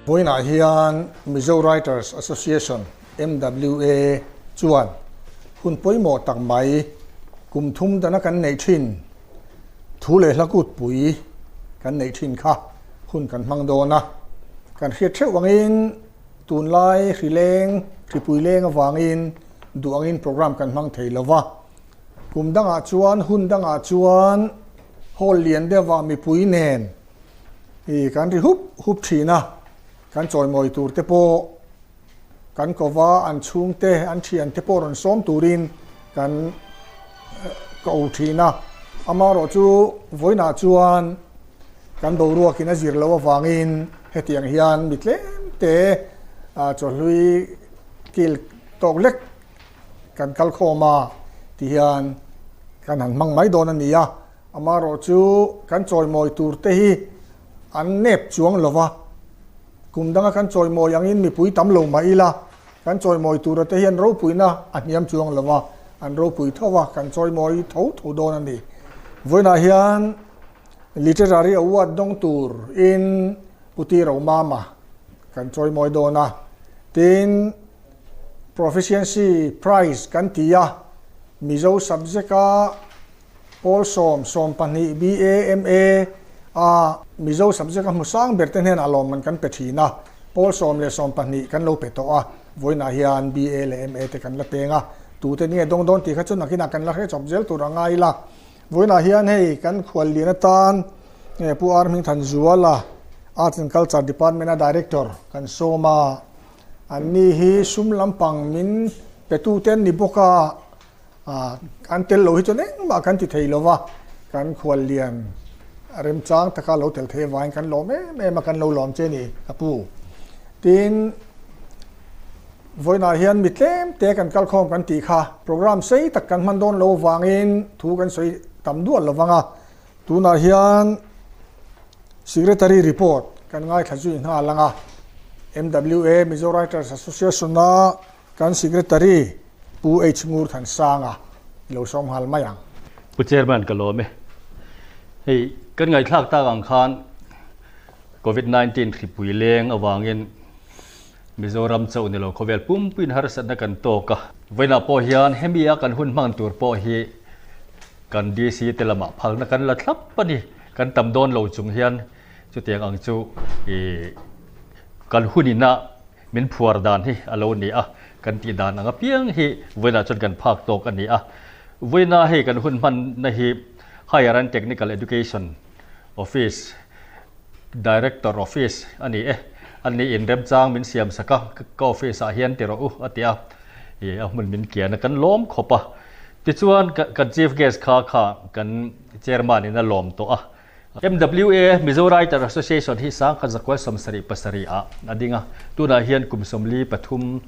Vawiinah hian Mizo Writers Association, MWA, chuan hun pawimawh tak mai kum thum dana kan neih thin thu leh hla kutpui kan neih thin kha hun kan hmang dawn a. Kan hriat theuh angin tunlai hri leng, hripui leng avangin duh angin program kan hmang thei lo va. Kum dangah chuan hun dangah chuan hall lian deuhah mipui nen i kan ri hup hup thin a, kan chawimawi tur te pawh kan kova an chhungte an thian te pawh rawn sawm turin kan ko thin a, amaherawh chu vawiinah chuan kan boruakin a zir loh avangin hetiang hian mi tlem te chawhlui kil tawk lek kan kal khawm a tihian kan han hmang mai dawn a ni a. Amaherawh chu kan chawimawi tur te hi an nep chuang lo va, kum danga kan chawimawi angin mipui tam lo mah ila, kan chawimawi tura te hian ropuina a hniam chuang lo va, an ropui tho va, kan chawimawi tho tho dawn a ni. Vawiinah hian Literary Award dawng tur in Puti Romama kan chawimawi dawn a, tin Proficiency Prize kan ti a, Mizo subject-a Pawl sawm, 12, BA, MA, a Mizo subject a hmu sang ber te hnenah lawmman kan pe thin a, pawl 10 leh 12 kan lo pe tawh a, vawiinah hian BA leh MA te kan la peng a, tute nge dawng dawn tih kha chu nakinah kan la hre chawp zel tur a ngai ila. Vawiinah hian hei kan khual lian atan Pu Ar Hmingthanzuala, Arts and Culture Department a Director kan sawm a, anni hi sum lampang min petute an ni bawk a, An tel lo hi chuan engmah kan ti thei lo va, kan khuallian remchang taka lo tel thei avangin kan lawm em em a, kan lo lawm che ni ka pu. Tin, vawiinah hian mi tlem te kan kalkhawm kan tih kha program sei tak kan hman dawn lo avangin thu kan sawi tam dual lo vang a, tunah hian Secretary report kan ngaithla zui nghal ang a, MWA Mizo Writers Association-a Kan Secretary Pu H Ngur Thansanga i lo sawm nghal mai ang. Pu Chairman ka lawm e. Hei kan ngaihthlak tak ang khan Covid 19 hripui leng avangin Mizoram chauh ni lo khawvel pumpuiin harsatna kan tawk a. Vawiinah pawh hian hemi a kan hun hman tur pawh hi kan DC te lamah phalna kan la thlap a ni. Kan tam dawn lo chung hian chutiang ang chu i kan hunina Min phuar dan hi a lo ni a, kan tih dan ang apiang hi vawiinah chuan kan phak tawk a ni a. Vawiina hei kan hun hmanna hi Higher and Technical Education Office Director Office a ni e. A ni in remchang min siam sak a, ka office ah hian ti rawh u a ti a, ih a hmun min kian a kan lawm khawp a. Tichuan kan Chief Guest kha kha kan Chairman in a lawm tawh a. MWA, Mizo Writer Association, hi sangkhat zakual 77 ah a ding a, tunah hian kum 43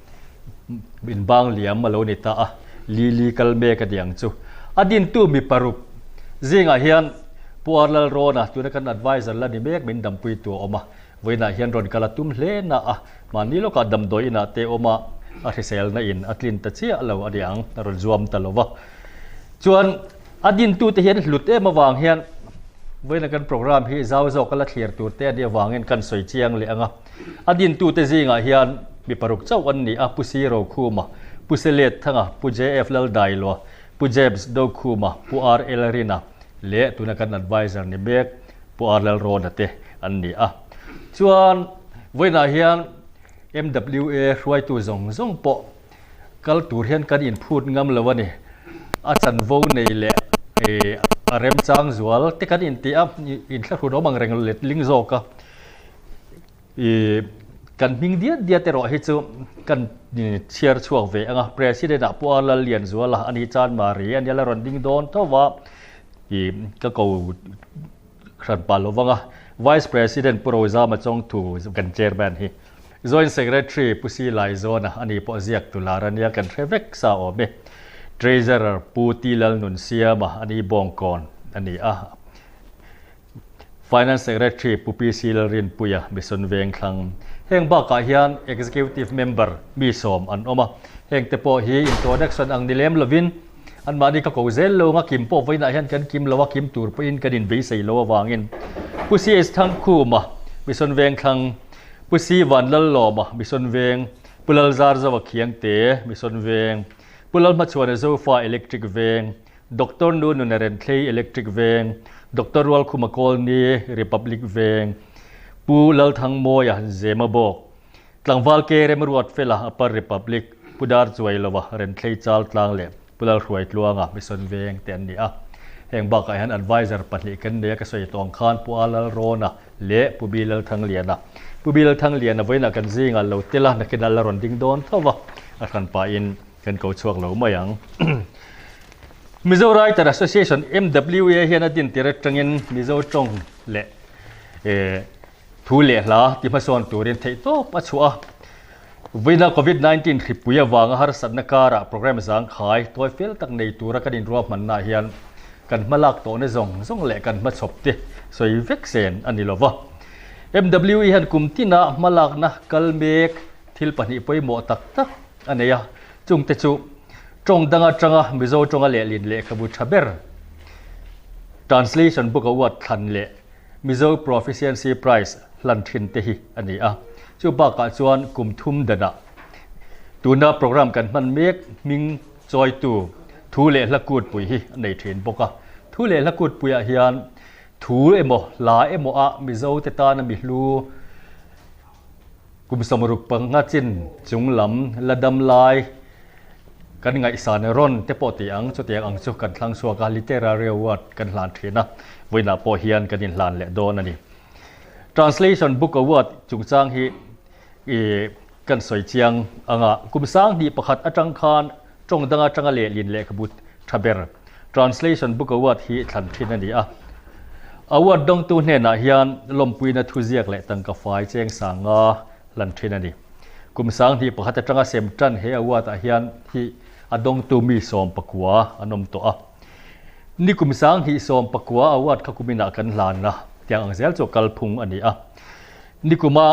inbang liam a lo ni ta a, li li kal mek a ni ang chu. A dintu mi paruk zingah hian Pu R Lalrawna, tuna kan advisor la ni mek min dampui tu a awm a, vawiinah hian rawn kal a tum hle na a, mahni lawkah damdawi inah te awm a, a hriselna in a tlin ta chiah lo a ni ang, a rawn zuam ta lo va. Chuan a dintute hian hlut em avang hian vawiina kan program hi zau zawk a la thlir tur te a nih avangin kan sawi chiang leh ang a. A dintute zingah hian mi paruk chauh an ni a, Pu Si Rokhuma, Pu Selet Thanga, Pu JF Laldailoa, Pu James Dokhuma, Pu RL Rina leh tuna kan advisor ni mek Pu R Lalrawna te an ni a. Chuan vawiinah hian MWA hruaitu zawng zawng pawh Kal tur hian kan inphut ngam lo a ni. A chanvo nei leh a remchang zual te kan inti a, inthlahrun awm ang reng letling zawk a. Kan hming diat diat erawh hi chu kan chhiar chhuak ve ang a. President ah pawh a Lallianzuala a ni Chanmari a nia la rawn ding dawn tho va, ka ko hran pah lo vang a. Vice President Pu Rozama Chawngthu kan Chairman hi. Joint Secretary Pu Si Laizawna a ni pawh ziak tu lar a nia kan hre vek sa awm e. Treasurer Pu Ti Lalnunsiama a ni Bawngkawn a ni a. Finance Secretary Pu PC Lalrinpuia Mission Vengthlang. Heng bakah hian Executive Member mi sawm an awm a. Heng te pawh hi introduction ang ni lem lovin anmahni ka ko zel lo anga kim pawh vawiinah hian kan kim lo a, kim tur pawhin kan inbeisei lo avangin Pu CS Thangkhuma Mission Vengthlang. Pu Si Vanlallawma, Mission Veng, Pu Lalzarzawa Khiangte, Mission Veng, Pu Lalhmachhuana Zofa Electric Veng, Doctor Nu Nuna Renthlei Electric Veng, Doctor Rualkhuma Kawlni, Republic Veng, Pu Lalthangmawia Zemabawk, Tlangval Ke Remruat Fela Upper Republic, Pu Darchuailova Renthlei Chaltlang leh Pu Lalhruaitluanga Mission Veng te an ni a. Heng bakah hian Adviser pahnih kan nei a, ka sawi tawng khan Pu A Lalrawna leh Pu B Lalthangliana. Pu B Lalthangliana vawiinah kan zingah lo tel a, nakinah la rawn ding dawn tho va, a hran pahin kan ko chhuak lo mai ang. Mizo Writer Association, MWA, hian a din tir atangin Mizo tawng leh thu leh hla ti hmasawn turin theihtawp a chhuah a. Vawiina Covid 19 hripui avanga harsatna karah programme zangkhai tawi fel tak nei tura kan inruahmannaah hian kan hmalak tawhna zawng zawng leh kan hmachhawp te sawi vek sen a ni lova. MWE hian kum tina hmalakna kal mek thil pahnih pawimawh tak tak a nei a, chungte chu tawng dang atanga Mizo tawnga lehlin lehkhabu tha ber Translation Book Award thlan leh Mizo Proficiency Prize hlan thin te hi a ni a. Chu bakah chuan kum thum danah tuna programme kan hman mek hming chawitu thu leh hla kutpui hi a nei thin bawk a. Thu leh hla kutpuiah hian thu emaw hla emaw ah Mizo te tana mi hlu kum 65 chin chung lam la dam lai kan ngaihsan rawn te pawh tih ang chutiang ang chu kan thlang chhuak a, literary award kan hlan thin a, vawiinah pawh hian kan inhlan leh dawn a ni. Translation Book Award chungchang hi i kan sawi chiang ang a, kum 2001 atang khan tawng dang atanga lehlin lehkhabu tha ber Translation Book Award hi thlan thin a ni a. Award dawngtu hnenah hian lawmpuina thuziak leh tangka fai cheng sanga hlan thin a ni. Kum 2001 atanga sem tan he award ah hian hi a dawngtu mi 19 an awm tawh a. Ni kum 2019 award kha kuminah kan hlan a, tiang ang zel chu kalphung a ni a. Ni kuma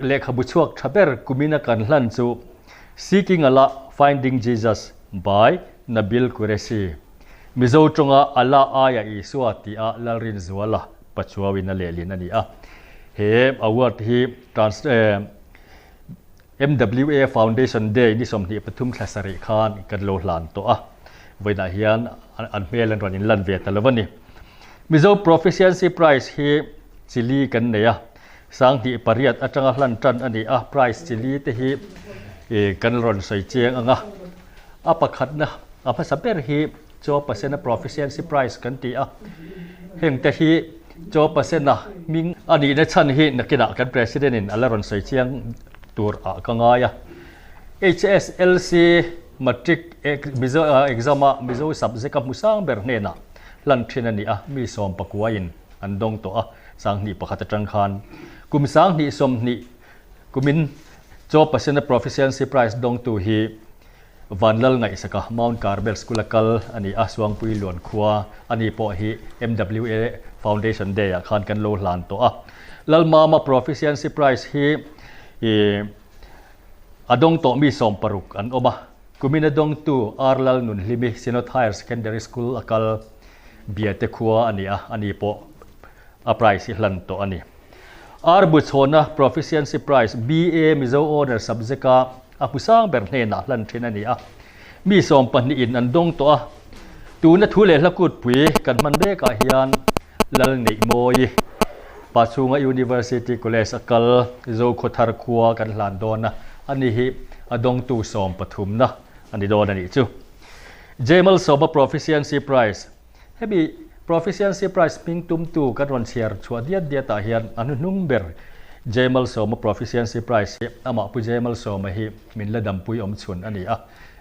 lehkhabu chhuak tha ber kumina kan hlan chu Seeking Allah, Finding Jesus by Nabil Qureshi, Mizo tawnga Allah aia Isua tia Lalrinzuala Pachuauin a lehlin a ni a. He award hi trans MWA Foundation Day ni 23 thla sarih khan kan lo hlan tawh a, vawiinah hian an hmel an rawn inlan ve ta lo a ni. Mizo Proficiency Prize hi chili kan nei a, 2008 atanga hlan tan a ni a, prize chili te hi kan rawn sawi chiang ang a, a pakhatna a hmasa ber hi Chaw Pasena Proficiency Prize kan ti a, heng te hi Chaw Pasena hming a nihna chhan hi nakinah kan President in a la rawn sawi chiang tur ah ka ngai a. HSLC Matric Mizo exam a Mizo subject a hmu sang ber hnenah hlan thin a ni a, mi 19 in an dawng tawh a, 2001 atang khan kum 2020 kumin Chaw Pasena Proficiency Prize dawngtu hi Vanlal Ngaihsaka, Mount Carmel School a kal a ni a, Suangpui Luan khua a ni pawh hi MWA Foundation Day ah khan kan lo hlan tawh a. Lalmama Proficiency Prize hi a dawng tawh mi 60 an awm a. Kumin a dawngtu R Lal Nunhlimi Synod Higher Secondary School a kal Biate khua a ni a, a ni pawh a prize hi hlan tawh a ni. R Buchhawna Proficiency Prize BA Mizo Honour Subject a a hmusang ber hnenah hlan thin a ni a. Mi 12 in an dawng tawh a. Tuna thu leh hla kutpui kan hman bekah hian Lal Neihmawi Pachhunga University College a kal Zokhawthar khua kan hlan dawn a, ani hi a dawngtu 13na a ni dawn a nih chu. Jamal Sawma Proficiency Prize Hemi Proficiency Prize hming tumtu kan rawn chhiar chhuah diat diat ah hian a hnuhnung ber Jaimal Sawma Proficiency Prize hi amah Pu Jaimal Sawma hi min la dampui awm chhun a ni a.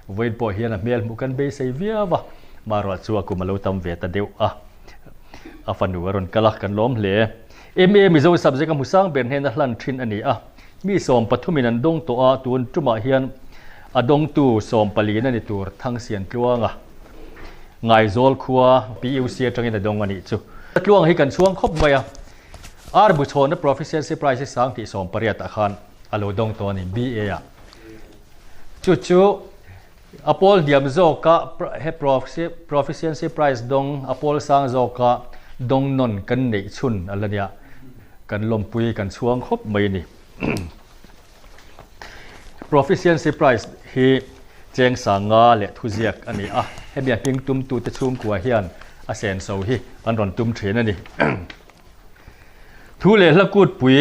Vawiin pawh hian a hmel hmuh kan beisei viau a, maruah chu a kum a lo tam ve ta deuh a, a fanu a rawn kal a, kan lawm hle. MA Mizo subject a hmusang ber hnena hlan thin a ni a, mi 13 in an dawng tawh a, tun tumah hian a dawngtu 14 a ni tur Thangsian Tluanga. Ngaizawl khua PUC atangin a dawng a nih chu. Tluang hi kan chhuang khawp mai a, R Buchhawna Proficiency Prize hi 2018 ah khan a lo dawng tawh a ni, BA ah. Chu chu a pawl hniam zawka he Proficiency Prize dawng a pawl sang zawka dawng nawn kan neih chhun a la nia, kan lawmpui kan chhuang khawp mai a ni. Proficiency Prize hi cheng sanga leh thuziak a ni a, hemi a hming tumtute chhungkua hian a senso hi an rawn tum thin a ni. Thu leh hla kutpui,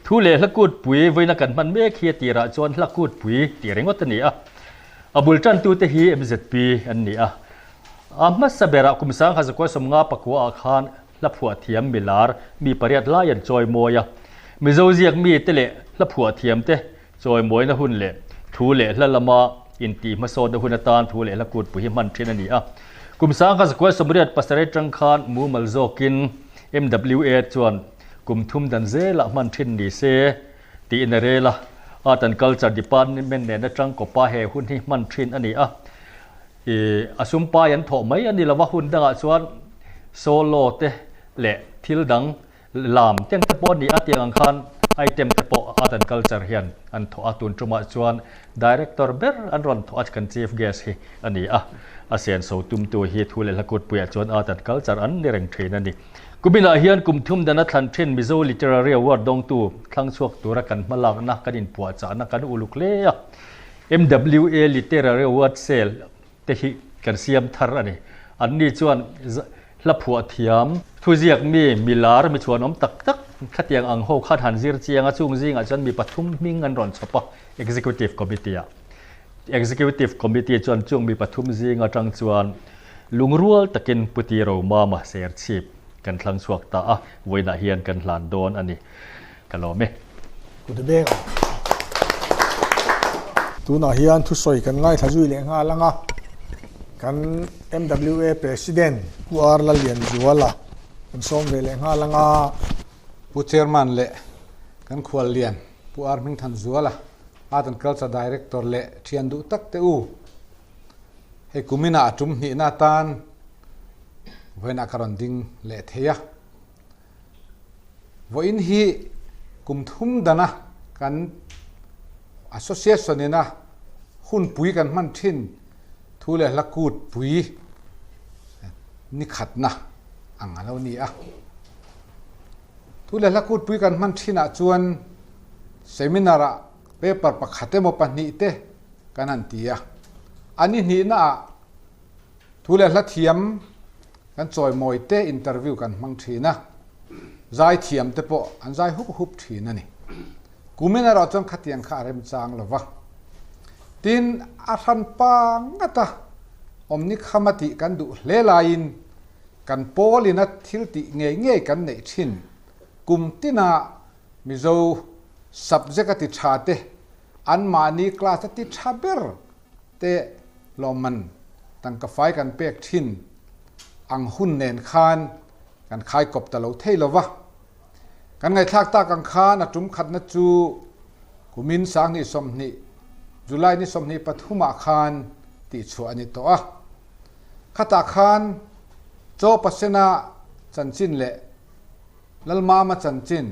Thu leh hla kutpui vawiina kan hman mek hi a tirah chuan hla kutpui tih ringawt a ni a. A bul tantute hi MZP an ni a. A hmasa berah kum 1950 pakua ah khan hla phuah thiam milar mi pariat lai an chawi mawi a. Mizo ziak mite leh hla phuah thiamte chawi mawina hun leh thu leh hla lama intih hmasawnna hun atan thu leh hla kutpui hi hman thin a ni a. Kum 1987 atang khan mumal zawkin MWA chuan kum thum dan zelah hman thin ni se tiin a rel a. Art and Culture Department nen atang kawpa he hun hi hman thin a ni a. I a sumpai an thawh mai a ni lova, hun dangah chuan solo te leh thil dang lam teng te pawh a ni a, tiang ang khan item te pawh Art and Culture hian an thawh a, tun tumah chuan Director ber an rawn thawh a, kan Chief Guest hi a ni a, a senso tumtu hi thu leh hla kutpuiah chuan Art and Culture an ni reng thin a ni. Kuminah hian kum thum dana thlan thin Mizo Literary Award dawngtu thlang chhuak tura kan hmalakna kan inpuahchahna kan uluk hle a. MWA Literary Award Sale te hi kan siam thar a ni. Anni chuan hla phuah thiam, thuziak mi, milar, mi chhuanawm tak tak khatiang ang ho khan han zir chiang a, chung zingah chuan mi pathum hming an rawn chhawp a, Executive Committee-ah. Executive Committee chuan chung mi pathum zing atang chuan lungrual takin Puti Romama Serchhip kan thlang chhuak ta a, vawiinah hian kan hlan dawn a ni. Ka lawm e. Kut beng ang. Tunah hian thusawi kan ngaithla zui leh nghal ang a, kan MWA President Pu R Lallianzuala kan sawm ve leh nghal ang a. Pu Chairman leh kan khuallian Pu R Hmingthanzuala, Art and Culture Director leh thian duh tak te u, hei kuminah a tum hnihna atan vawiinah ka rawn ding leh thei a. Vawiin hi kum thum dana kan association ina hunpui kan hman thin thu leh hla kut pui ni khatna ang a lo ni a. Thu leh hla kut pui kan hman thinah chuan seminar ah paper pakhat emaw pahnih te kan han ti a. A ni hnihnaah Thu leh hla thiam kan chawimawi te interview kan hmang thin a, zai thiam te pawh an zai hup hup thin a ni. Kumin erawh chuan khatiang kha a remchang lo va. Tin, a hranpa ngata awmni khama tih kan duh hle laiin kan pawlina thil tih ngei ngei kan neih thin kum tina Mizo subject a ti tha te, anmahni class a ti tha ber te lawmman tangka fai kan pek thin ang hun nen khan kan khai kawp ta lo thei lo va. Kan ngaihthlak tak ang khan a tum khatna chu kumin 2020 July ni 23 ah khan tihchhuah a ni tawh a. Khatah khan chaw pasena chanchin leh Lalmama chanchin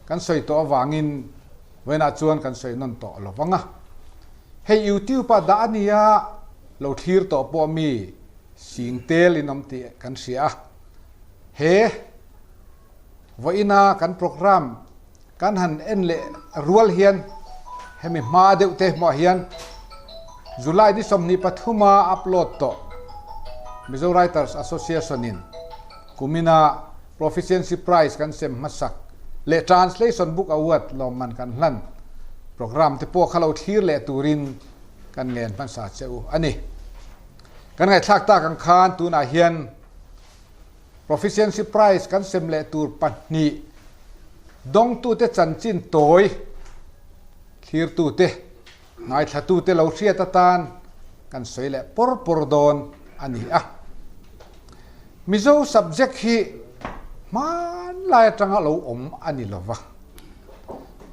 kan sawi tawh avangin vawiinah chuan kan sawi nawn tawh lo vang a. Hei YouTube ah dah a nia, lo thlir tawh pawh mi sing tel in awm tih kan hria a. He vawiina kan program kan han en leh rual hian hemi hma deuh te hmuah hian July ni 23 a upload tawh Mizo Writers Association in kumina Proficiency Prize kan sem hmasak leh Translation Book Award lawmman kan hlan program te pawh kha lo thlir leh turin kan ngen hmasa che u a ni. Kan ngaihthlak tak ang khan tunah hian Proficiency Prize kan sem leh tur pahnih dawngtute chanchin tawi thlirtute, ngaithlatute lo hriat atan kan sawi leh pawr pawr dawn a ni a. Mizo subject hi hmanlai atanga lo awm a ni lova.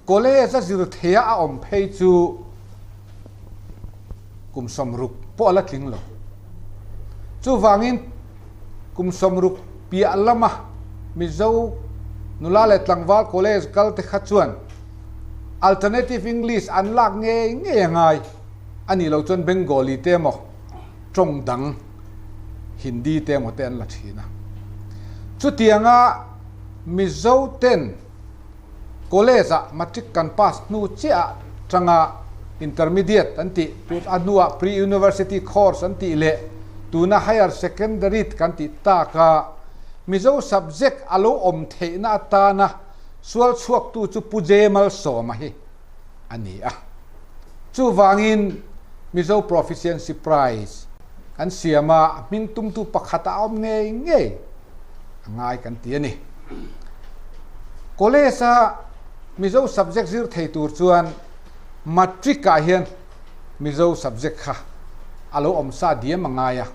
College a zir theia a awm phei chu kum 60 pawh a la tling lo. Chuvangin kum 60 piah lama Mizo nula leh tlangval college kal te kha chuan alternative English an lak ngei ngei a ngai a nih loh chuan Bengali te emaw tawng dang Hindi te emaw te an la thin a. Chutianga Mizo ten. College ah matric kan pass hnu chiah ah tanga intermediate an tih, a hnuah pre-university course an tih leh tuna higher secondary kan tih tak a, Mizo subject a lo awm theihna atana sual chhuaktu chu Pu Jemalsawma hi a ni a. Chuvangin Mizo Proficiency Prize kan siam a, hming tumtu pakhat a awm ngei ngei a ngai kan ti a ni. College-a Mizo subject zir thei tur chuan Matric-ah hian Mizo subject kha a lo awm sa diam a ngai a.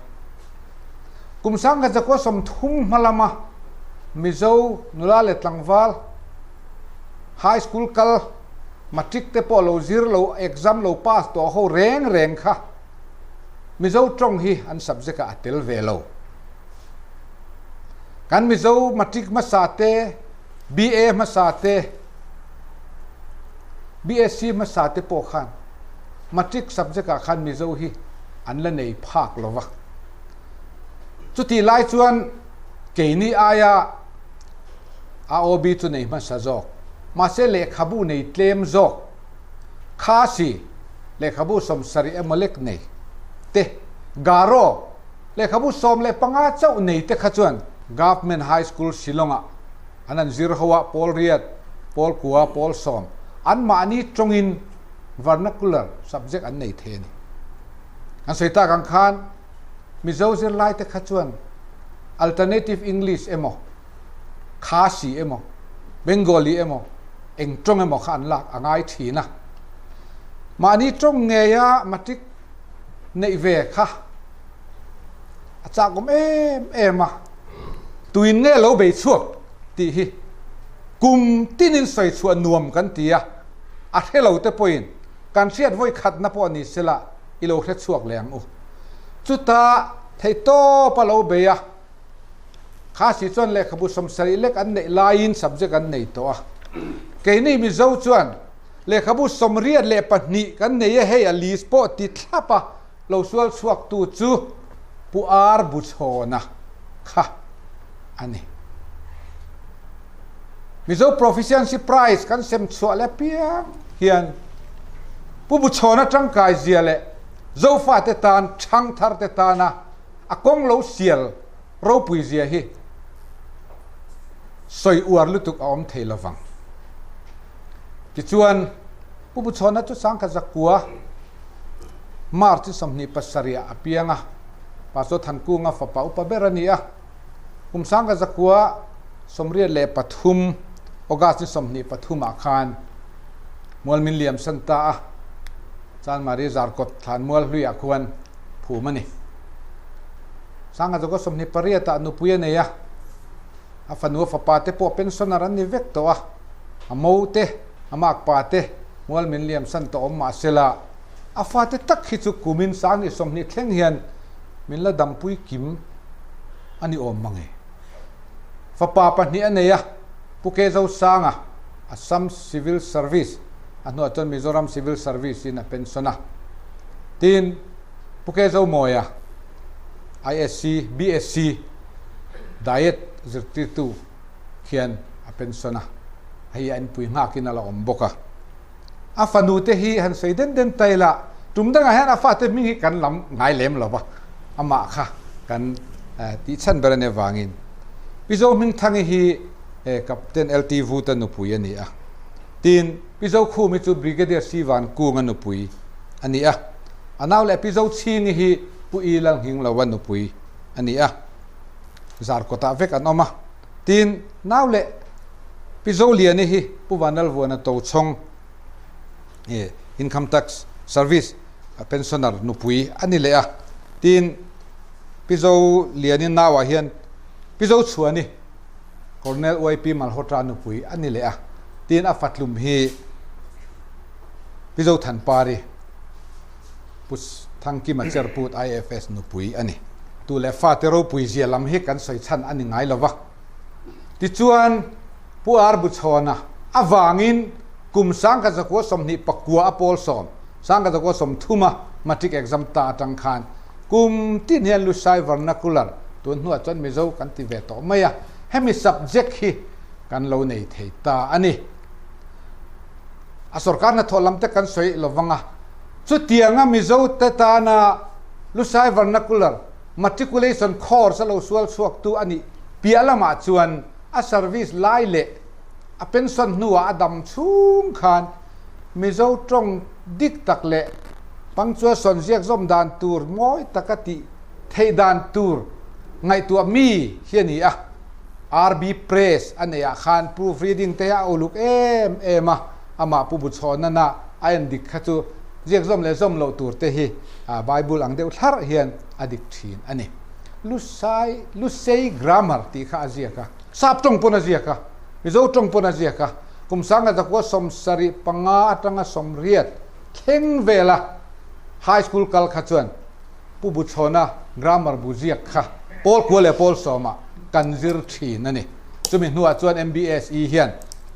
Kum sangkhat zakua 30 hma lama Mizo nula leh tlangval High School kal Matric te pawh lo zir lo exam lo pass tawh ho reng reng kha Mizo tawng hi an subject ah a tel ve lo. Kan Mizo Matric hmasa te, BA hmasa te, BSc hmasa te pawh khan Matric subject ah khan Mizo hi an la nei phak lo va. Chutih lai chuan keini aia AOB chu nei hmasa zawk. Mahse lehkhabu nei tlem zawk. Khasi lehkhabu 70 emaw lek nei te, Garo lehkhabu 15 chauh nei te kha chuan Government High School Shillong-ah an an zir ho a, pawl riat, pawl kua, pawl sawm anmahni tawngin vernacular subject an nei thei a ni. An sawi tak ang khan Mizo zirlaite kha chuan Alternative English emaw, Khasi emaw, Bengali emaw, eng tawng emaw kha an lak a ngai thin a. Mahni tawng ngeia matric neih ve kha a chakawm em em a, tuin nge lo bei chhuak tih hi kum tinin sawi chhuah nuam kan ti a, a hre lo te pawhin kan hriat vawi khatna pawh ni sela i lo hre chhuak leh ang u. Chutah theihtawp a lo bei a, Khasi chuan lehkhabu 70 lek an neih laiin subject an nei tawh a. Keini Mizo chuan lehkhabu 82 kan nei a, hei a list pawh ti thlap a lo sual chhuaktu chu Pu Ar Buchhawna kha a ni. Mizo Proficiency Prize kan sem chhuah leh piang hian Pu Buchhawna tangkai zia leh Zofate tan thangtharte tana a kawng lo sial ropui zia hi sawi uar lutuk a awm thei lovang. Tichuan, Pu Buchhawna chu sangkhat zakua March 27 ah a piang a, Pastor Thankunga fapa upa ber a ni a. Kum sangkhat zakua 83 August ni 23 ah khan Mualmin Liam san ta a, Chanmari Zarkawt thlan mual hluiah khuan phum a ni. Sangha zawka 28 ah nupui a nei a, a fanu a fapa te pawh pensioner an ni vek tawh a, a mo te, a makpa te mual min liam san tawh awm mahsela a fate tak hi chu kumin sangni 20 thleng hian min la dampui kim a ni awm mange. Fapa pahnih a nei a, Pu Kezo Sanga, Assam Civil Service, a hnuah chuan Mizoram Civil Service in a pension a. Tin, Pu Kezo Mawia, ISC, BSc, Diet zirtirtu khian a pension a, hei a inpui nghakin a la awm bawk a. A fanu te hi han sawi den den ta ila, tum dangah hian a fate hming hi kan lam ngai lem lo va, amah kha kan tih chhan ber a nih avangin. Pi Zohmingthangi hi Captain LT Vuta nupui a ni a. Tin, Pi Zokhumi chu Brigadier Sivan Kunga nupui a ni a. A nau leh Pi Zochhingi hi Pu I Lalnghingloa nupui a ni a. Zarkawtah vek an awm a. Tin, nau leh Pi Zoliani hi Pu Vanlalvuana Tochhawng, Income Tax Service pensioner nupui a ni leh a. Tin, Pi Zoliani nauah hian Pi Zochhuani, Colonel YP Malhotra nupui a ni leh a, tin a fatlum hi Pi Zothanpari, Pu Thangkima Cherput IFS nupui a ni. Tu leh fate ropui zia lam hi kan sawi chhan a ni ngai lo va. Tichuan, Pu Ar Buchhawna avangin kum 1929 a pawl sawm, 1930 a matric exam ta atang khan kum tin hian Lushai Vernacular tun hnuah chuan Mizo kan ti ve tawh mai a, hemi subject hi kan lo nei thei ta a ni. A sorkar hnathawh lam te kan sawi lo vang a, chutianga Mizo te tana Lushai Vernacular Matriculation Course a lo sual chhuaktu a nih piah lamah chuan a service lai leh a pension hnuah a dam chhung khan Mizo tawng dik tak leh punctuation ziak zawm dan tur mawi taka tih theih dan tur ngaihtuah mi hi a ni a. RB Press a neih ah khan proof reading te hi a uluk em em a, amah Pu Buchhawnana a en dik kha chu ziak zawm leh zawm loh tur te hi Bible ang deuh thlarh hian a dik thin a ni. Lusai, Lusei Grammar tih kha a ziak a, Sap tawng pawn a ziak a, Mizo tawng pawn a ziak a, kum sanga zakua 75 atanga 80 thleng vela High School kal kha chuan Pu Buchhawna Grammar bu ziak kha pawl kua leh pawl sawmah kan zir thin a ni. Chumi hnuah chuan MBSE hian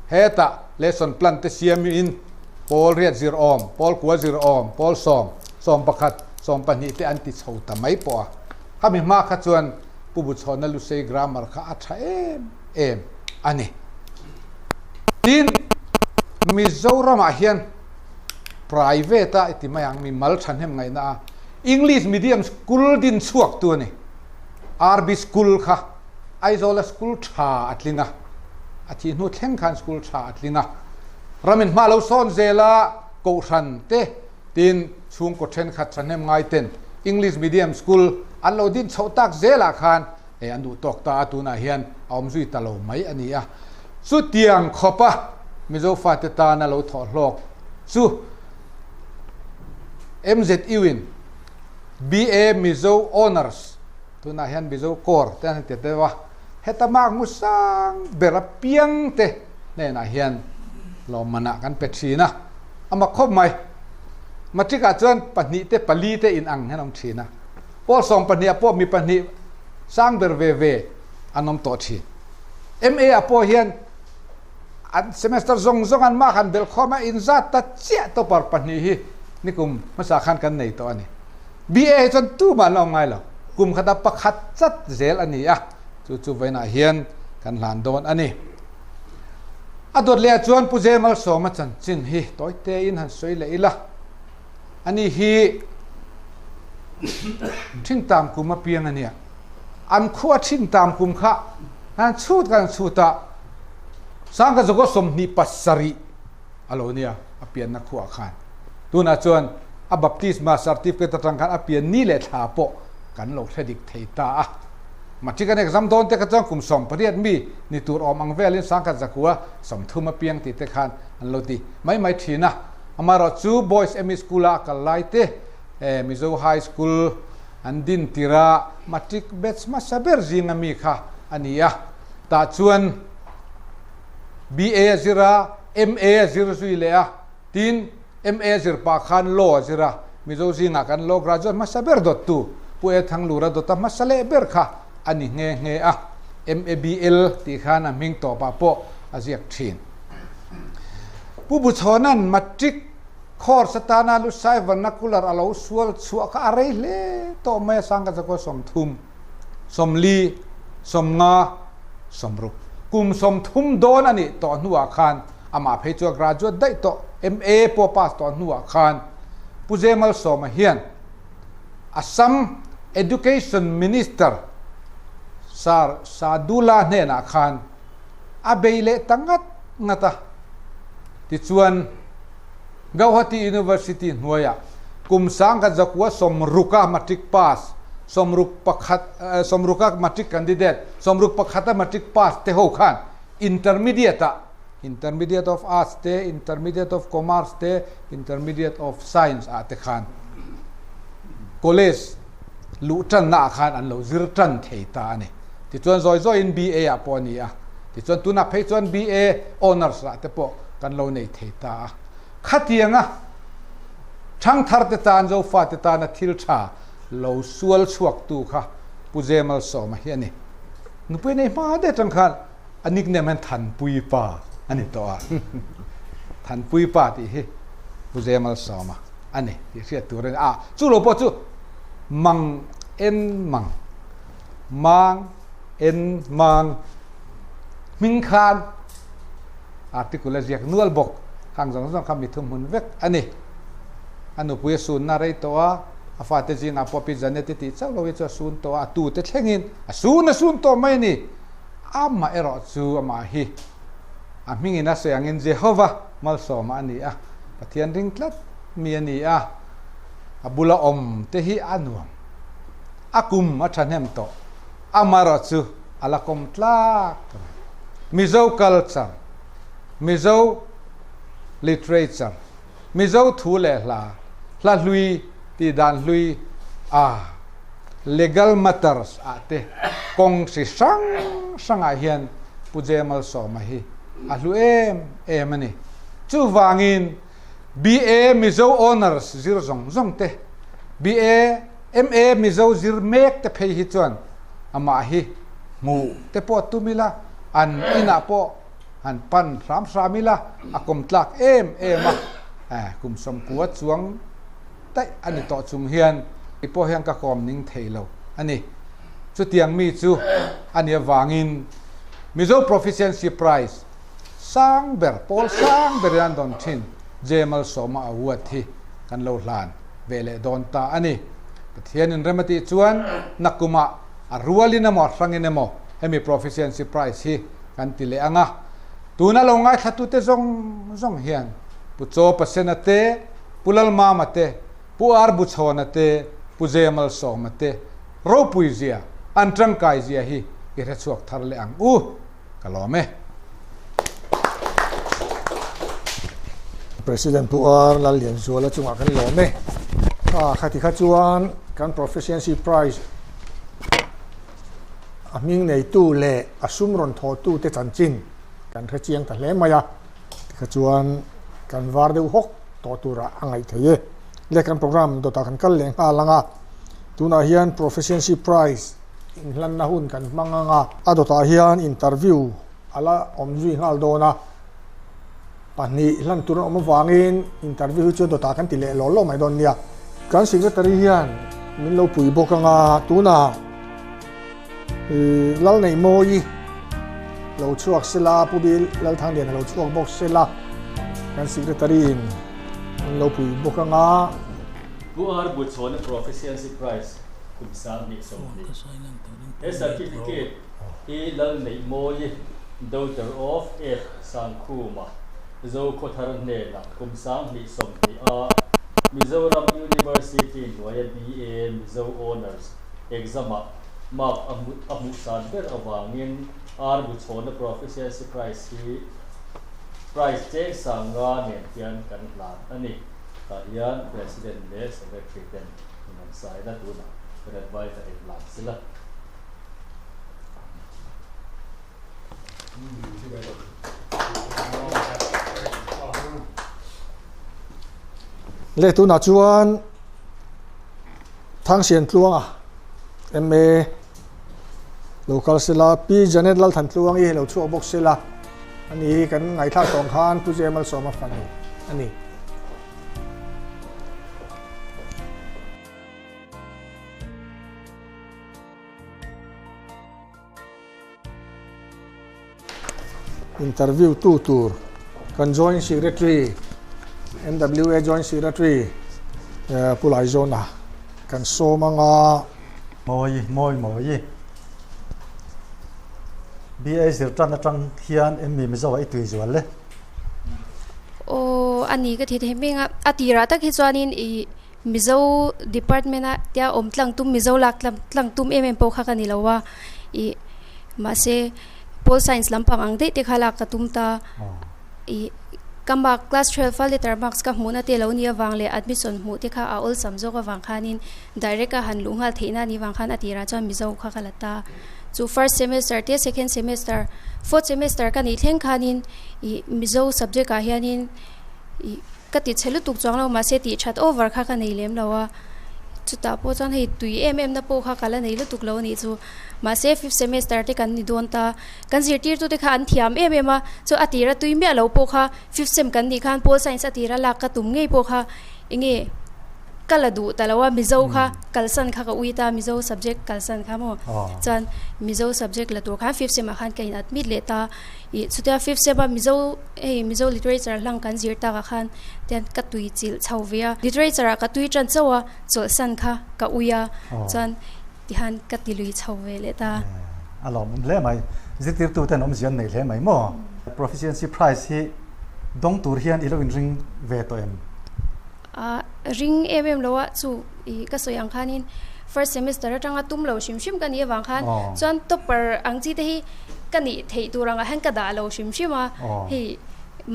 hetah lesson plan te siamin pawl riat zir awm, pawl kua zir awm, pawl sawm, 11, 12 te an ti chho ta mai pawh a. Khami hma kha chuan Pu Buchhawna Lusei Grammar kha a tha em em a ni. Tin, Mizoramah hian private a i ti mai ang, mimal thahnem ngaihna a English medium school din chhuak tu a ni. RB School kha Aizawla school tha a tling a, a thih hnu thleng khan school tha a tling a. Ramin hma lo sawn zela Kohhran te tin chhungkaw thenkhat thahnem ngai ten English medium school an lo din chhoh tak zelah khan e an duh tawk ta a, tunah hian a awm zui ta lo mai a ni a. Chutiang khawpa Mizo fate tana lo thawh hlawk chu MZU in BA Mizo Honours, tunah hian Mizo Core te an han ti deuh a, heta mark hmu sang ber apiang te hnenah hian lawmmanah kan pe thin a, a mak khawp mai. Matric ah chuan pahnih te pali te in ang hian a awm thin a, pawl 12 ah pawh mi pahnih sang ber ve ve an awm tawh thin. MA ah pawh hian An semester zawng zawng an mah khan belh khawm a, inzat ta chiah topper pahnih hi nikum hmasa khan kan nei tawh a ni. BA hi chuan tumah an la awm ngai lo, kum khata pakhat chat zel a ni a, chu chu vawiinah hian kan hlan dawn a ni. A dawt leh ah chuan Pu Zeh Malsawma chanchin hi tawi tein han sawi leh ila, ani hi Thingtam kum apiang a nia, an khua Thingtam kum kha han chhut kan chhut a, Sangka zawk aw 27 a lo nia a pianna khuah khan. Tunah chuan a baptisma certificate atang khan a pian ni leh thla pawh kan lo hre dik thei ta a. Matric an exam dawn te kha chuan kum 18 mi ni tur awm ang velin 1930 a piang tih te khan an lo ti mai mai thin a. Amaherawh chu Boys ME School a a kal lai te Mizo High School an din tir a matric batch hmasa ber zinga mi kha a ni a. Tah chuan BA a zir a, MA a zir zui leh a, tin MA a zir pah khan Law a zir a, Mizo zingah kan Law graduate hmasa ber dawttu Pu E Thanglura dawta hmasa leh ber kha a ni nghe nghe a, MABL tih khan a hming tawpah pawh a ziak thin. Pu Buchhawna'n Matric course atana Lushai Vernacular a lo sual chhuah kha a rei hle tawh mai a, Sangha Zakua 30. 40, 50, 60. Kum 30 dawn a nih tawh hnuah khan amah phei chu a graduate daih tawh, MA pawh pass tawh hnuah khan Pu Zemal Sawma hian Assam Education Minister Sir Sadullah hnenah khan a bei leh ta ngat ngat a. Tichuan, Gauhati University hnuaiah kum 1960 a matric pass, 61, 60 a matric candidate, 61 a matric pass te ho khan intermediate ah, Intermediate of Arts te, Intermediate of Commerce te, Intermediate of Science ah te khan college luh tanna ah khan an lo zir tan thei ta a ni. Tichuan zawi zawiin BA ah pawh a ni a, tichuan tunah phei chuan BA Honours ah te pawh kan lo nei thei ta a. Khatianga thangthar te tan, Zofa te tana thil tha lo sual chhuak tu kha Pu Zemal Sawma hi a ni. Nupui nei hma det tang khan a nickname hian Thanpui Pa a ni tawh a. Thanpui Pa tih hi Pu Zemal Sawma a ni tih hriat tur a ni. A, chu lo pawh chu Mang En Mang, Mang En Mang hming khan article a ziak nual bawk. Khang zawng zawng kha mi thuhmun vek a ni. A nupui a sunna rei tawh a, a fate zingah pawh Pi Janet-i tih chauh lo hi chu a sun tawh a, a tute thlengin a sun a sun tawh mai a ni. Amah erawh chu amah hi a hmingin a sawi angin Jehovah malsawma a ni a, Pathian ring tlat mi a ni a, a bula awm te hi a nuam. A kum a thahnem tawh, amaherawh chu a la kawm tlak reng. Mizo culture, Mizo literature, Mizo thu leh hla, hla hlui, tihdan hlui a legal matters ah te kawng hri hrang hrangah hian Pu Jemalsawma hi a hlu em em a ni. Chuvangin BA Mizo Honours zir zawng zawng te, BA, MA Mizo zir mek te phei hi chuan amah hi hmuh te pawh tum ila, an inah pawh han pan hram hram ila a kawm tlak em em a, kum sawmkua chuang daih a ni tawh chung hian kei pawh hian ka kawm ning thei lo a ni. Chutiang mi chu a nih avangin Mizo Proficiency Prize sang ber, pawl sang berin an dawn thin Jemalsawma Award hi kan lo hlan ve leh dawn ta a ni. Pathianin rem a tih chuan nakumah a rualin emaw a hrangin emaw hemi Proficiency Prize hi kan ti leh ang a. Tuna lo ngaithlatute zawng zawng hian Pu Chaw Pasena te, Pu Lalmama te, Pu Ar Buchhawna te, Pu Jemalsawma te ropui zia, an tangkai zia hi i hrechhuak thar leh ang u. Ka lawm e. President Pu Ar Lallianzuala chungah kan lawm e. Kha khati kha chuan kan Proficiency Prize a hming neitu leh a sum rawn thawhtu te chanchin kan hre chiang ta hle mai a. Tikha chuan kan var deuh hawk tawh turah a ngaih theih e. Le kan program dawtah kan kal leh nghal ang a. Tunah hian Proficiency Prize inhlanna hun kan hmang ang a. A dawtah hian interview a la awm zui nghal dawn a. Pahnih hlan tur an awm avangin interview hi chu dawtah kan ti leh law law mai dawn nia. Kan secretary hian min lo pui bawk ang a, tunah Lalneihmawi lo chhuak sela, Pu Bil Lalthangliana lo chhuak bawk sela, kan secretary in min lo pui bawk ang a. Pu Ar Buchhawna Proficiency Prize kum 2020. He certificate hi Lalneihmawi Daughter of F Sangkhuma, Zokhawthar hnenah kum 2020 a Mizoram University hnuaia BA Mizo Honours Exam-ah mark a a hmuh san ber avangin Ar Buchhawna Proficiency Prize hi prize cheng sanga nen hian kan hlan a ni. Tah hian President leh Secretary ten in an sign a, tunah kan adviser in hlan sila. Le tunah chuan Thangsian Tluanga MA lo kal sela, Pi Janet Lalthan Tluangi lo chhuak bawk sela, ani hi kan ngaihthlak tawng khan Pu J Malsawma fanu a ni. Interview tu tur kan Joint Secretary, MWA Joint Secretary Pu Laizawna kan sawm ang a. Mawi, mawi, mawi. BA zir tan atang hian em mi Mizo ah i tui zual le? Aw, a ni ka thi thei hming a. A tirah tak hi chuanin i Mizo department a tia awm tlang tum Mizo lak tlang tlang tum em em pawh kha ka ni lo a ih mahse pol science lampang ang daih te kha lak ka tum ta ih ka mark class twelve a letter marks ka hmuhna te lo nih avang leh admission hmuh te kha a awlsam zawk avang khanin direct a han luh nghal theihna a nih vang khan a tirah chuan Mizo kha ka la ta chu first semester te second semester fourth semester ka nih thleng khanin ih Mizo subject ah hianin ih Ka ti chhe lutuk chuang lo mahse tih that over kha ka nei lem lo a, chutah pawh chuan hei tui em em na pawh kha ka la nei lutuk lo a nih chu. Mahse fifth semester te kan ni dawn ta, kan zirtirtute kha an thiam em em a, chu a tira tui miah lo pawh kha fifth sem kan nih khan pol science a tira lak ka tum ngei pawh kha enge. ka la duh ta lo a, Mizo kha kalsan kha ka ui ta, Mizo subject kalsan kha maw. Chuan Mizo subject la tur khan fifth sem ah khan ka in admit leh ta. Ih chutia fifth sem a Mizo hei Mizo literature hlang kan zir takah khan tian ka tui chilh chho ve a. Literature ah ka tui tan chauh a, chawlhsan kha ka ui a, chuan tihan ka ti lui chho ve leh ta. A lawmawm hle mai. Zirtirtu ten awmzia an nei hle mai maw? Proficiency Prize hi dawng tur hian i lo inring ve tawh em? A ring em em lo a, chu i ka sawi ang khanin first semester atanga tum lo hrim hrim ka nih avang khan chuan topper ang chi te hi ka nih theih tur angah hian ka dah lo hrim hrim a, hei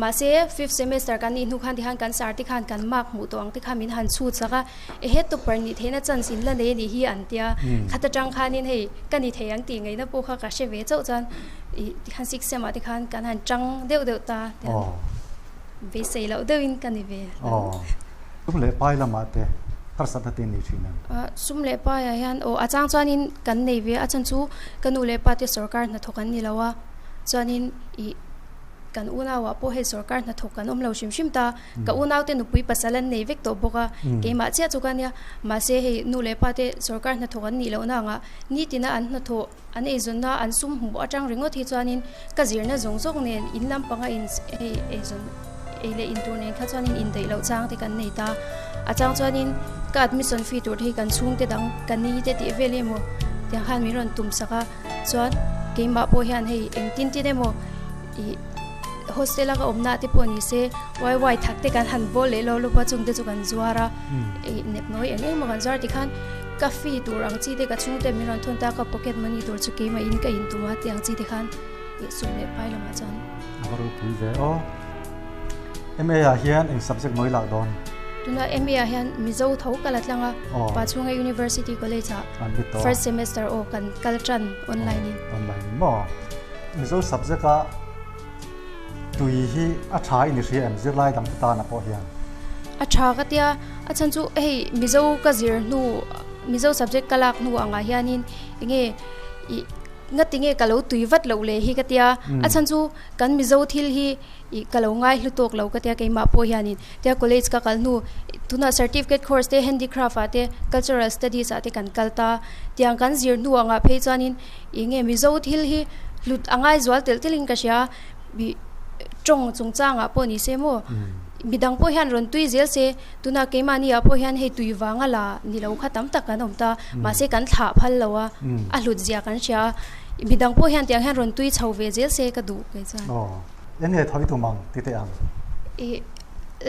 mahse fifth semester kan nih hnu khan tikhan kan sir te khan kan mark hmuh tawh ang te kha min han chhut sak a, ehe topper nih theihna chance in la nei a nih hi an tia, khat atang khanin hei ka ni thei ang tih ngaihna pawh kha ka hre ve chauh chuan i tikhan sixth sem ah te khan kan han tang deuh deuh ta tiang. Beisei loh deuhin ka ni ve. Aw. Sum leh pai lamah te harsatna te nei thin em? Sum leh paiah hian aw a chang chuanin kan nei ve a, a chhan chu ka nu leh pa te sorkar hnathawk an ni lo a, chuanin ih kan unauah pawh hei sorkar hnathawk kan awm lo hrim hrim ta, ka unaute nupui pasal an nei vek tawh bawk a, keimah chiah chu ka nia, mahse hei nu leh pa te sorkar hnathawk an nih lohna angah nitina an hnathawh An eizawnna an sum hmuh atang ringawt hi chuanin ka zirna zawng zawng nen in lampanga in hei eizawn ei leh in tur nen kha chuanin indaih loh chang te kan nei ta. A chang chuanin ka admission fee tur te hi kan chhungte dang ka ni te tih vel emaw tiang khan min rawn tum sak a, chuan keimah pawh hian hei engtin tin emaw ih hostel a ka awmna te pawh ni se wai wai thak te kan han bawl leh lo lawp a chungte chu kan zuar a ih nepnawi eng eng emaw kan zuar tikhan Ka fee tur ang chi te ka chhungte min rawn thun ta, ka pocket money tur chu keimah in ka in tum a tih ang chi te khan ih sum leh pai lamah chuan. A va ropui ve aw. MA ah hian eng subject mawi lak dawn? Tuna MA ah hian Mizo tho ka la tlang a, Pachhunga University College ah first semester aw kan kal tan online in. Online in maw? Mizo subject a tui hi a tha in i hria em zirlai dang te tana pawh hian? A tha ka tia, a chhan chu hei Mizo ka zir hnu Mizo subject ka lak hnu angah hianin enge ih ngati nge ka lo tui vat loh leh hi ka tia, a chhan chu kan Mizo thil hi ih ka lo ngai hlu tawk lo ka tia keimah pawh hianin tia college ka kal hnu tunah certificate course te handicraft ah te cultural studies ah te kan kal ta tiang kan zir hnu angah phei chuanin Eng nge Mizo thil hi hlut a ngai zual telh telh in ka hria ih tawng chungchangah pawh ni se maw midang pawh hian rawn tui zel se tuna keimahni ah pawh hian hei tui vanga la ni lo kha tam tak kan awm ta mahse kan thlah phal lo a a hlut zia kan hria a midang pawh hian tiang hian rawn tui chho ve zel se ka duh kei chuan. Aw eng nge thawi tum ang ti teh ang. Ih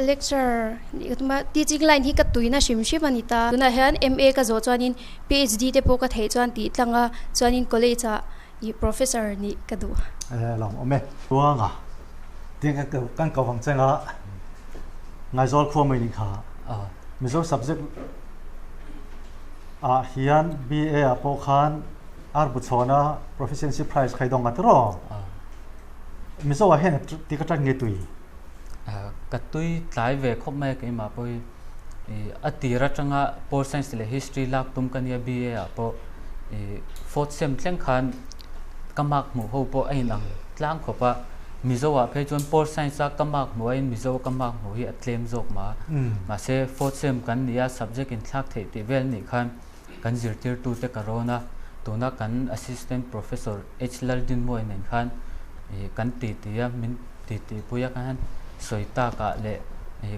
lecture nih ka tum a teaching line hi ka tuina hrim hrim a ni ta tunah hian MA ka zawh chuanin PhD te pawh ka theih chuan tih tlang a, chuanin college ah ih professor nih ka duh. E lawm awm e. Tuanga tiang kan kan ko vang cheng a Ngaizawl khua mai nih kha Mizo subject ah hian BA ah pawh khan ar bu chhawn a proficiency prize khai dawng a tiraw Mizo ah hian ti ka tan nge tui. Ka tui tlai ve khawp mai a keimah pawh hi. A tir atanga Pol Science leh History lak tum ka nia BA ah pawh fourth sem thleng khan ka mark hmuh ho pawh a inang tlang khawp a, Mizo ah phei chuan Pol Science a ka mark hmuh aiin Mizo a ka mark hmuh hi a tlem zawk mah a, mahse fourth sem kan nih a subject inthlak theih tih vel nih khan kan zirtirtute ka rawn a, tuna kan Assistant Professor H Laldinmuai nen khan kan titi a, min titi pui a khan sawi tak ah leh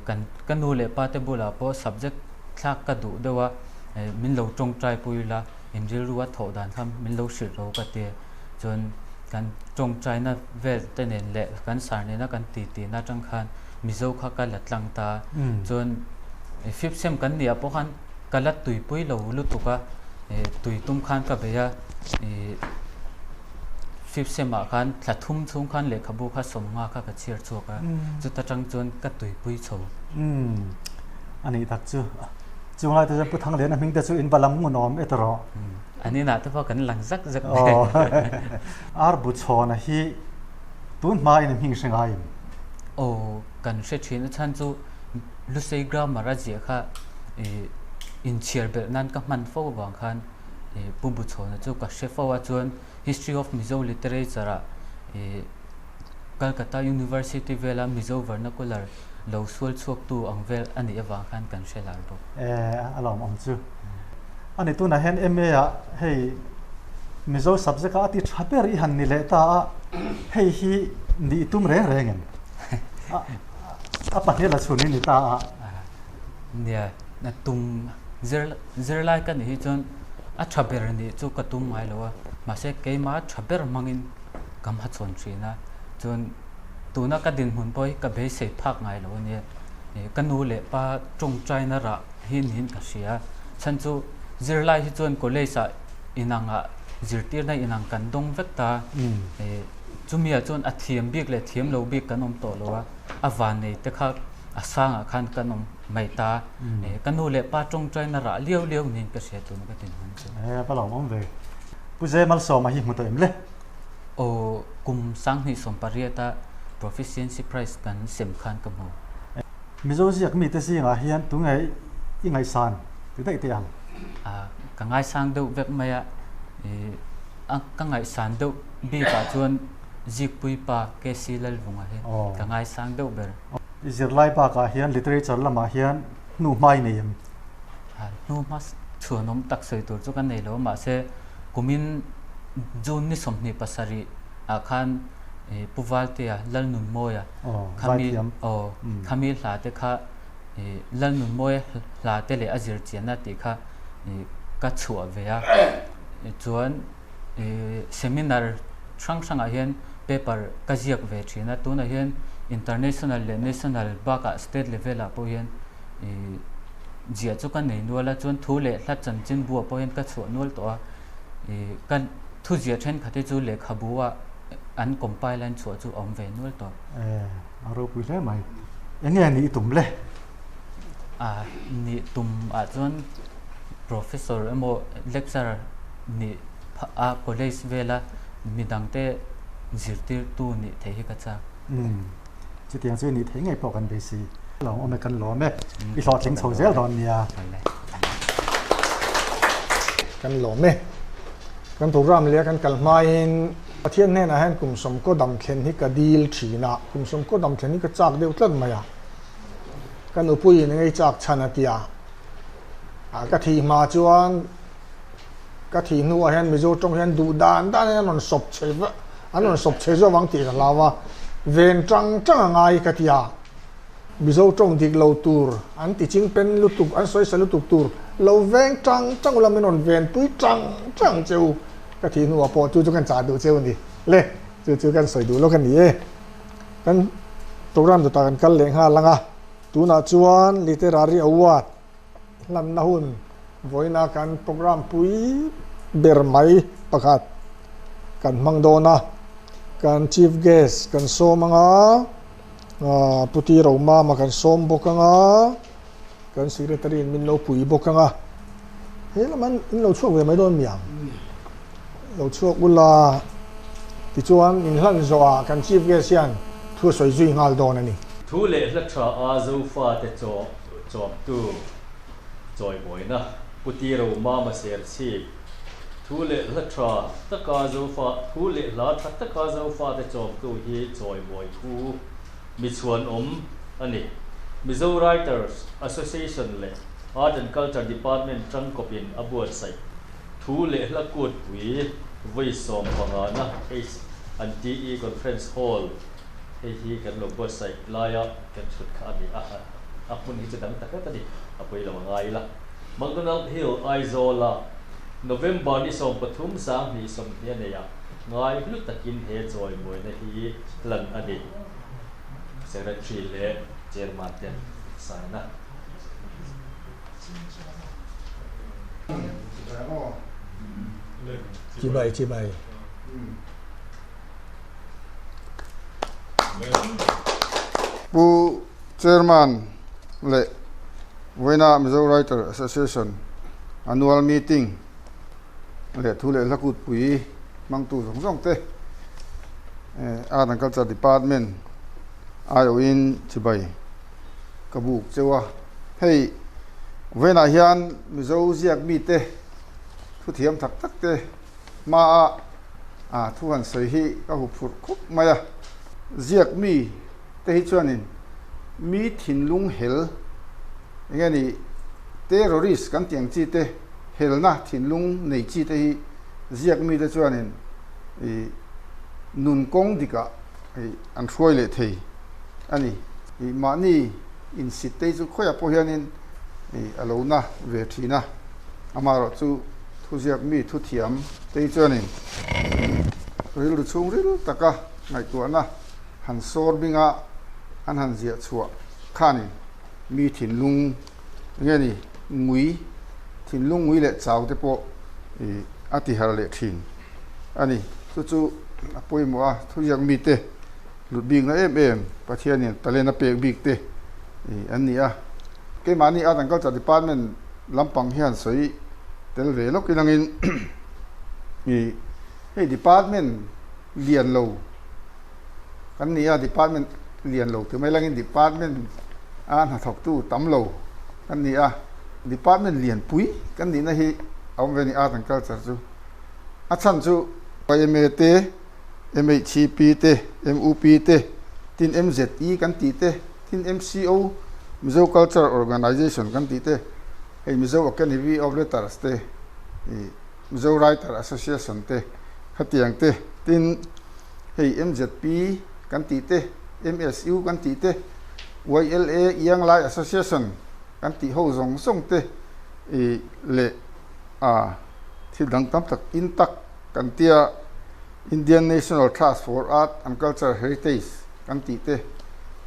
kan ka nu leh pa te bulah pawh subject thlak ka duh deuh a, min lo tawngtai pui ila in rilru a thawh dan kha min lo hrilh ro ka ti a, chuan kan tawngtaina vel te nen leh kan sar nena kan titi na atang khan Mizo kha ka la tlang ta a, chuan fifth sem kan nih ah pawh khan ka la tuipui lo lutuk a, tui tum khan ka bei a, fifth sem ah khan thla thum chhung khan lehkhabu kha sawmnga kha ka chhiar chhuak a, chuta tang chuan ka tuipui chho. Umm a nih tak chu. Chung lai te chuan Pu Thangliana hming te chu in va lam ngunawm e tawh. An inah te pawh kan lang zak zak mai. Ar bu chhawna hi tun hma in hming hre ngai em? Aw kan hre thin a chhan chu Lusei grammar a ziah kha inchhiar belh nan ka hman fo avang khan Pu Buchhawna chu ka hre fo a chuan History of Mizo Literature ah Calcutta University vela Mizo Vernacular lo sual chhuak tu ang vel a nih avang khan kan hre lar bawk. E, a lawm awm chu. A ni tunah hian MA ah hei Mizo subject ah a ti tha ber i han ni leh ta a, hei hi nih tum reng reng em? A a pahnih la chhun i ni ta a. Nia, na tum zir zirlai ka nih hi chuan a tha ber nih chu ka tum ngai lo a, mahse keimah tha ber hmangin ka hmachhawn thin a, chuan tuna ka dinhmun pawh hi ka beisei phak ngai lo a nia. Ka nu leh pa tawngtaina rah hi niin ka hria. Chhan chu zirlai hi chuan college ah inangah zirtirna inang kan dawng vek ta. Chumi ah chuan a thiam bik leh thiam lo bik kan awm tawh lo a, a vannei te kha a sangah khan kan awm mai ta. Ka nu leh pa tawngtaina rah liau liau niin ka hria tuna ka dinhmun chu. Va lawm awm ve. Pu Zemalsawma hi hmu tawh em le? Aw, kum 2018 a Proficiency Prize kan sem khan ka hmu. Mizo ziak mite zingah hian tunge i ngaihsan ti daih teh ang? A, ka ngaisang deuh vek mai a, i a ka ngaihsan deuh bikah chuan Zikpui pa KC Lalvunga hi ka ngaisang deuh ber. I zirlai bakah hian literature lamah hian hnu hma i nei em? A, hnu hma chhuanawm tak sawi tur chu ka nei lo, mahse Kumin June ni 27 ah khan Pu Valtea Lalnunmawia khami aw khami hla te kha Lalnunmawia hla te leh a zir chianna tih kha ka chhuah ve a. Chuan seminar hrang hrangah hian paper ka ziak ve thin a. Tunah hian international leh national bakah state level ah pawh hian Ziah chu ka nei nual a, chuan thu leh hla chanchin buah pawh hian ka chhuah nual tawh a, ih ka thu ziah thenkhat hi chu lehkhabu ah an compile an chhuah chu a awm ve nual tawh. E, a ropui hle mai. Enge nih tum le? A, nih tum ah chuan professor emaw lecturer nih phah a college vela midangte zirtirtu nih theih hi ka chak. Umm. Chutiang chu i nih theih ngei pawh kan beisei. Lawm awm e kan lawm e. I hlawhtling chho zel dawn nia. Kan lawm e. Kan program leh a kan kal hmain Pathian hnenah hian kum sawmkaw dam thlen hi ka dil thin a, kum sawmkaw dam thlen hi ka chak deuh tlat mai a. Ka nupuiin engei chak chhan a tia. Ka thih hma chuan ka thih hnuah hian Mizo tawng hian duh dan dan in an rawn sawp chhe vek an rawn sawp chhe zawk ang tih ka hlau a, ven tang tang a ngai ka ti a, Mizo tawng dik lo tur an ti ching pen lutuk an sawi sa lutuk tur lo veng tang tang ula min rawn ven pui tang tang che u ka thih hnuah pawh chu chu kan chah duh cheu a ni le chu chu kan sawi duh lawk a ni e kan program dawtah kan kal leh nghal ang a tunah chuan literary award Hlanna hun vawiina kan program pui ber mai pakhat kan hmang dawn a, kan chief guest kan sawm ang a, Pu Ti Romama kan sawm bawk ang a, kan secretary in min lo pui bawk ang a, he lam an in lo chhuak ve mai dawn mi ang? Lo chhuak ula tichuan in hlan zawhah kan chief guest hian thu a sawi zui nghal dawn a ni. Thu leh hla tha a Zofate chaw Chawmtu chawimawina Pu Tiro Mama Serchhip thu leh hla tha taka Zofa thu leh hla tha taka Zofate chawmtu hi chawimawi thu mi chhuanawm a ni. Mizo Writers Association leh Art and Culture Department tangkawpin a buatsaih thu leh hla kutpui vawi sawmpangana H and TE Conference Hall hei hi kan lo buatsaih laia kan chhut kha a ni a. A hmun hi chu dang tak tak a ni, a pawi lo a ngai ila. McDonald Hill, Aizawl-a November ni 13 2020 a nei a, ngai hlu takin he chawimawina hi hlan a ni. Secretary leh Chairman ten sign a. Chibai chibai. Pu Chairman leh vawiina Mizo Writer Association annual meeting leh thu leh hla kutpui hmangtu zawng zawng te Art and Culture Department aiawhin chibai ka buk cheu a. Hei vawiinah hian Mizo ziak mite thuthiam tak tak te hmaa thu han sawi hi ka huphurh khawp mai a. Ziak mi te hi chuanin. Mi thinlung hel, enge ni, terrorist kan tih ang chi te, helna thinlung nei chi te hi ziak mite chuanin ih nun kawng dikah ih an hruai leh thei a ni. Ih mahni insit te hi chu khawiah pawh hianin ih a lo na ve thin a, amaherawh chu thuziak mi thuthiam te hi chuanin rilru chhungril taka ngaihtuahna han sawr binga an han ziah chhuah khanin mi thinlung nge ni ngui, thinlung ngui leh chau te pawh ih a ti har leh thin a ni. Chu chu a pawimawh a, thuziak mite hlut bikna em em Pathianin talent a pek bik te ih an ni a. Keimahni Art and Culture Department lampang hian sawi tel ve lawk inangin ih hei department lian lo kan ni a, department lian lo ti mai langin department a hnathawktu tam lo kan ni a, department lian pui kan nihna hi a awm ve a ni Art and Culture chu. A chhan chu YMA te, MHCP te, MUP te, tin MZE kan tih te, tin MCO, Mizo Culture Organization kan tih te, hei Mizo Academy of Letters te, ih Mizo Writer Association te khatiang te, tin hei MZP kan tih te, MSU kan tih te, YLA Young Lai Association kan tih ho zawng zawng te ih leh a thil dang tam tak intact kan tia Indian National Trust for Art and Culture Heritage kan tih te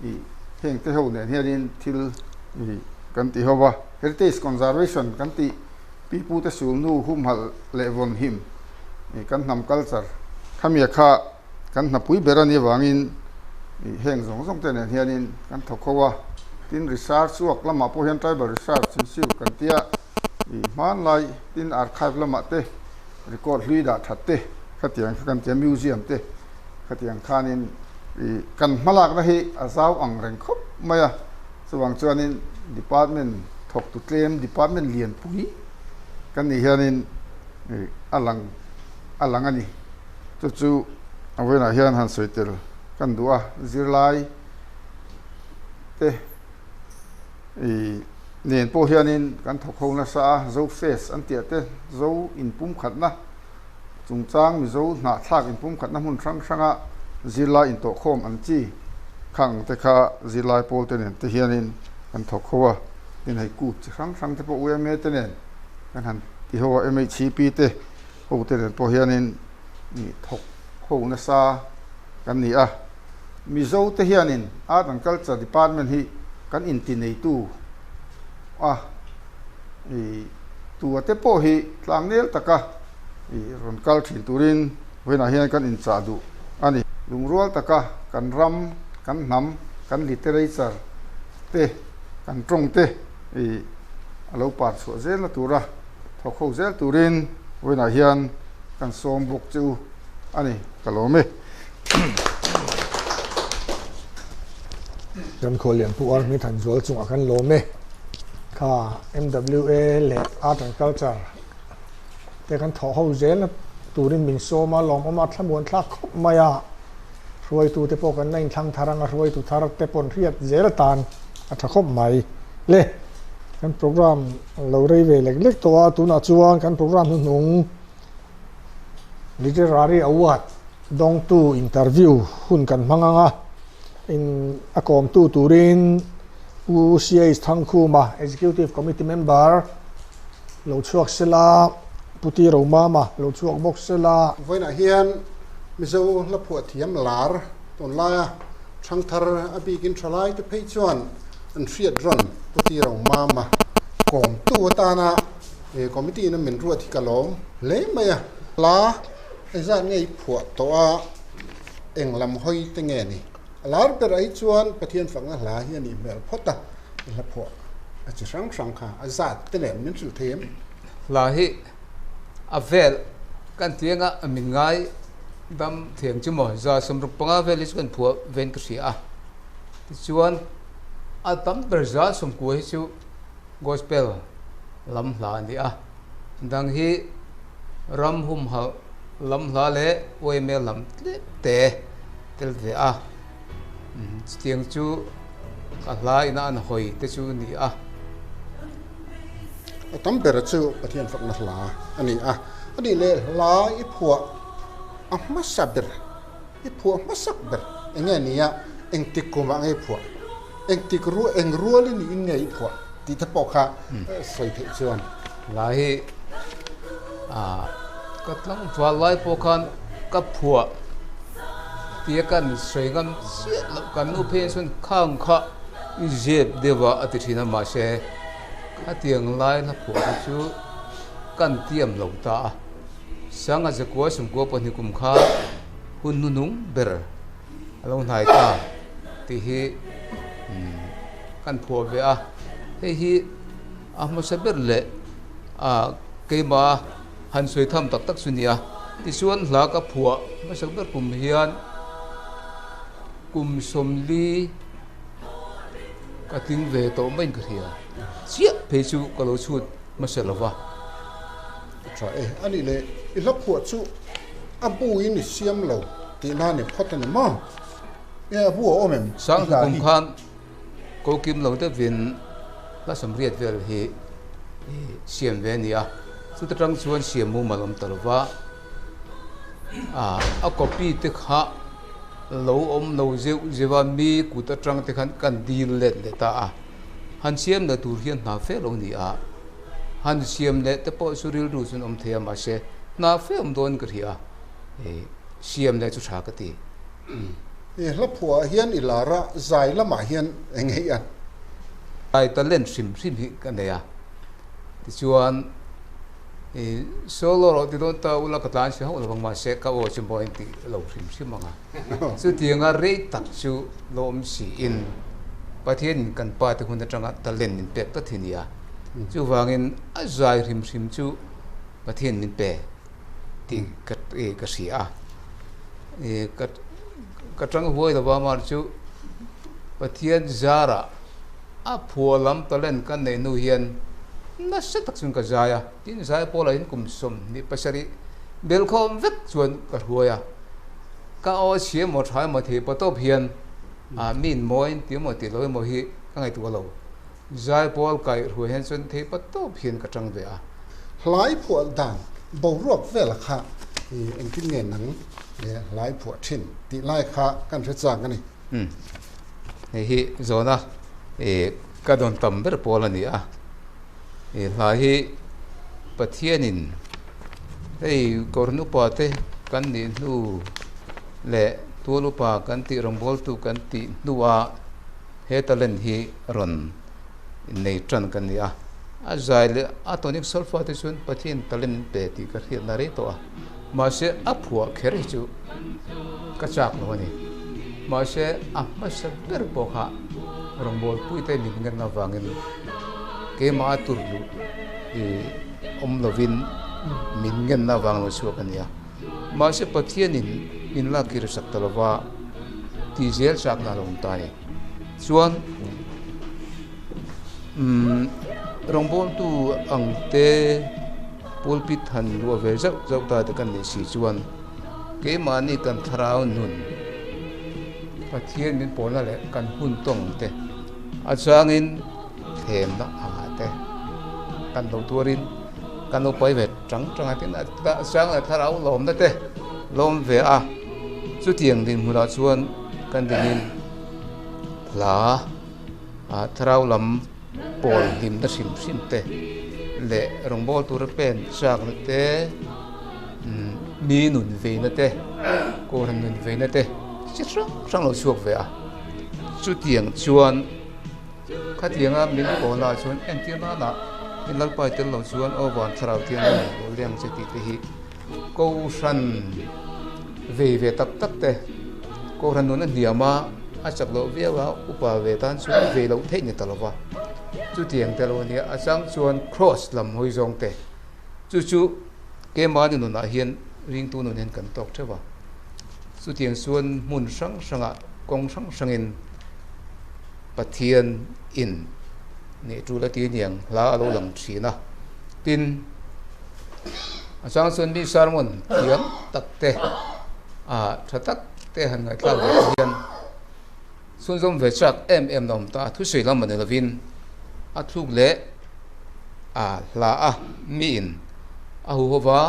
ih heng te ho nen hianin thil ih kan ti ho va, Heritage Conservation kan tih. Pipute sulhnu humhalh leh vawn him kan hnam culture khamia kha kan hnapui ber a nih avangin heng zawng zawng te nen hianin kan thawk ho a. Tin research work lamah pawh hian tribal research institute kan tia hmanlai tin archive lamah te record hlui dah that te khatiang kha kan tia museum te khatiang khanin kan hmalakna hi a zau ang reng khawp mai a. Chuvang chuanin department thawktu tlem, department lianpui kan nih hianin a lang a lang a ni. Chu chu a vawiinah hian han sawi tel kan duh a, zirlai te ih nen pawh hianin kan thawk ho nasa a, Zo Fest an tih ah te, Zo inpumkhatna chungchang Mizo hnahthlak inpumkhatna hmun hrang hranga zirlai intawhkhawm an chi khang te kha zirlai pawl te nen te hianin kan thawk ho a, tin hei kut chi hrang hrang te pawh UMA te nen kan han ti ho a, MHCP te ho te nen pawh hianin thawk ho nasa kan ni a. Mizo te hianin Art and Culture Department hi kan inti neitu a. I tua te pawh hi tlangnel taka i rawn kal thin turin vawiinah hian kan inchah duh a ni. Lungrual taka kan ram, kan hnam, kan literature te, kan tawng te i a lo par chhuah zelna tura thawk ho zel turin vawiinah hian kan sawm bawk che u a ni. Ka lawm e. Kan Khualian Pu Arhmi Thanzual chungah kan lawm e. Kha MWA leh Art and Culture te kan thawh ho zel na turin min sawm a, lawmawm a thlamuan thlak khawp mai a. Hruaitu te pawh kan la inthlang thar ang a, hruaitu thar te pawn hriat zel atan a tha khawp mai. Le, kan program lo rei ve lek lek tawh a, tunah chuan kan program hnuhnung Literary Award dawngtu interview hun kan hmang ang a, in a kawmtu turin Pu CH Thangkhuma, Executive Committee Member lo chhuak sela, Pu Ti Romama lo chhuak bawk sela. Vawiinah hian Mizo hla phuah thiam lar tunlaia Thangthar a bikin thalai te phei chuan an hriat rawn Pu Ti Romama kawmtu atana He committee in a min ruat hi ka lawm hle mai a. Hla engzat nge i phuah tawh a, eng lam hawi te nge ni? A lar berah hi chuan Pathian fakna hla hi a nih hmel phawt a, i hla phuah a chi hrang hrang kha a zat te leh min hrilh thei em? Hla hi a vel kan ti anga min ngai dam thiam chu maw 165 vel hi chu kan phuah ven ka hria a, tichuan a tam ber 90 hi chu Gospel lam hla a ni a, dang hi ram humhalh lam hla leh uaime lam tlem te tel ve a, chutiang chu Ka hla ina an hawi te chu ni a. A tam ber chu Pathian fakna hla a ni a. A nih leh hla i phuah a hmasa ber, i phuah hmasak ber eng nge nia, engtik kumah nge i phuah, engtik ru eng rual i niin nge i phuah tih te pawh kha sawi theih chuan. Hla hi ah ka tlangval lai pawh khan ka phuah tia kan sawi ngam chiah loh kan nu phei chuan khang kha i zep deuh a a ti thin a mahse khatiang lai hla phuah te chu kan tiam lo ta a sanga zakua sawmkua pahnih kum kha hun hnuhnung ber a lo hnai ta tih hi kan phuah ve a hei hi a hmasa ber leh ah keimah han sawi tham tak tak chu nia tichuan hla ka phuah hmasa ber kum hian kum sawmli ka tling ve tawh maiin ka hria chiah phei chu ka lo chhut hmasa lo va. Tha e, a nih leh i hla phuah chu a bu in i siam lo tihna ni phawt a ni maw? Nge a bu a awm em i Sangha hla kum hi? khan ko kim lo deuhin hla sawmriat vel hi i siam ve a ni a, chuta tang chuan siam mumal awm ta lo va, a copy te kha lo awm lo zeuh zeuh a, mi kut atang te khan kan dil let leh ta a, han siam leh tur hian hna fe lo ni a. Han siam leh te pawh chu rilru chuan awm thei a, mahse hna fe awm dawn ka hria a, siam leh chu tha ka ti. I hla phuah ah hian i lar a, zai lamah hian eng nge i an? Zai talent hrim hrim hi ka nei a, tichuan i solo rawh ti dawn ta ula ka tlan si hauh lovang mahse ka aw chu mawi tih lo hrim hrim ang a, chutianga rei tak chu lo awm siin Pathianin kan pa te hun atanga talent min pek tlat hi a ni a. Chuvangin a zai hrim hrim chu Pathian min pe tih ka ka hria a. Ka ka tang huai lova mar chu Pathian zarah a phuah lam talent kan neih hnu hian nasa tak chuan ka zai a. Tin zai pawlah hian kum 27 belkhawm vek chuan ka hruai a. Ka aw chhia emaw tha emaw thei patawp hian mi in mawi an ti emaw tih lo emaw hi ka ngaihtuah lo. Zaipawl kaih hruai hian chuan thei pa tawp hian ka tang ve a. Hlai phuah dan boruak vela kha engtin nge nang hlai phuah thin tih lai kha kan hre chang a ni. Umm hei hi zawhna ka dawn tam ber pawl a ni a, he hla hi Pathianin hei Kawrhnu upa te kan nih hnu leh Tual upa kan tih rawngbawltu kan tih hnuah He talent hi rawn nei tan ka ni a, a zai leh a tonic solfa te chuan Pathian talent min pe tih ka hriatna rei tawh a, mahse a phuah kher hi chu ka chak lo a ni. Mahse a hmasa ber pawh kha rawngbawlpui te min ngen avangin keimah a tur luh i awm lovin min ngenna avang lo chhuak a ni a. Mahse Pathianin min lak kir sak ta lova tih zel chakna a lo awm ta a ni. Chuan umm rawngbawltu ang te pulpit han luah ve zauh zauh ta te kan nih si chuan keimahni kan thlarau nun Pathian min pawlna leh kan hun tawng te a changin thlemna angah te kan lo tuarin kan lo pai ve tang tang a tin a chang leh thlarau lawmna te lawm ve a chutiang dinhmunah chuan kan dingin hla ah thlarau lam pawl hlimna hrim hrim te leh rawngbâwl tura pen châkna te mi nun veina te kawrhan nun veina te chi hrang hrang lo chhuak ve a chutiang chuan. Khatianga min pawlah chuan entir nana i lalpai tel lo chuan aw van thlarau thiang a lo leng che tih te hi Kohhran vei ve tak tak te Kohhran nun a hniam a, a chak loh viau a, upa ve tan chuan vei loh theih ni ta lo va. Chutiang te lo ania a chang chuan Kraws lam hawi zawng te chu chu keimahni nunah hian ringtu nun hian kan tawk theuh a. Chutiang chuan hmun hrang hrangah kawng hrang hrangin Pathian in nih tul a ti aniang hla a lo lang thin a, tin a chang chuan mi sermon thiam tak te ah tha tak te han ngaihthlak ve hian Chhunzawm ve chak em em na awm ta, thusawi lam a ni lovin a thluk leh a hla a, miin a huhova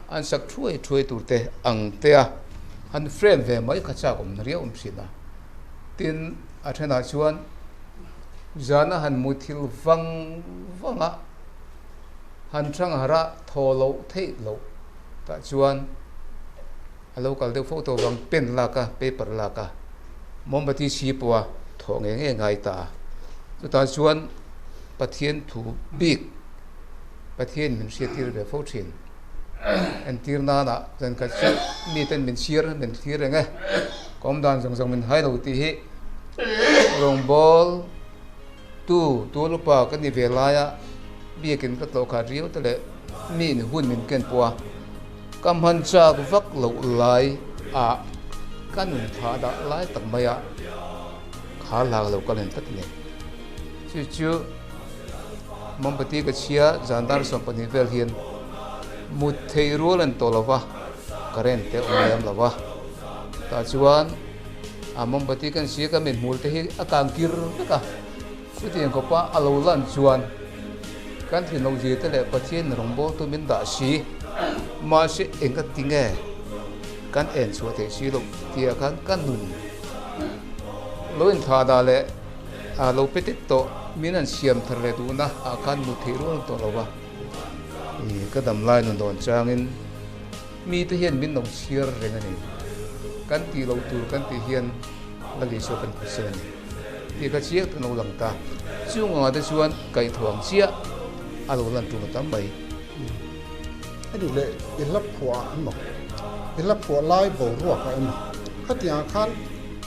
an sak thuai thuai tur te ang te a han frame ve mai kha chak awm na riau awm thin a. Tin, a thenah chuan zana han muthilh vang vang a, han thang harh a thaw loh theih loh tah chuan A lo kal deuh fo tawh vang pen lak a, paper lak a, mombati chhi pawh a thawh ngei ngei ngai ta a. Chutah chuan Pathian thu bik, Pathian min hriattir ve fo thin. Entir nana zan khat chu miten min chhir, min thlir reng e, ka awm dan zawng zawng min hai lo tih hi rawngbâwl tu tual upa ka ni ve laia biakin ka tlawh khat riau te leh miin hun min ken pawh a. Ka hman chak vak loh lai ah ka nun thlah dah lai tak mai ah kha hlak lo ka len tlat a ni. Chu chu Mombati ka chhia zan dar 12 vel hian mut theih rual an tawh lo va, current te awm lem lo va. Tah chuan a mombati kan chhia ka mithmul te hi a kang kir vek a. Chutiang khawpa a lo lan chuan kan thinlo zir te leh Pathian rawngbawltu min dah si, mahse eng a ti nge kan en chhuah theih si loh tihah khan ka nun lo inthlah dah leh a lo pe tet tawh min an siam thar leh duhna ah khan mut theih rual tawh lo va. Ka dam lai nun dawn changin mite hian min lo chhiar reng a ni. Kan tih loh tur kan tih hian Lal Isua kan phusen a ni. Tih kha chiang tak an lo lang ta. Chung angah te chuan kaihthawh ang chiah a lo lan tum a tam mai. A duh leh i hla phuah ah emaw, i hla phuah lai boruak ah emaw, khatiang ah khan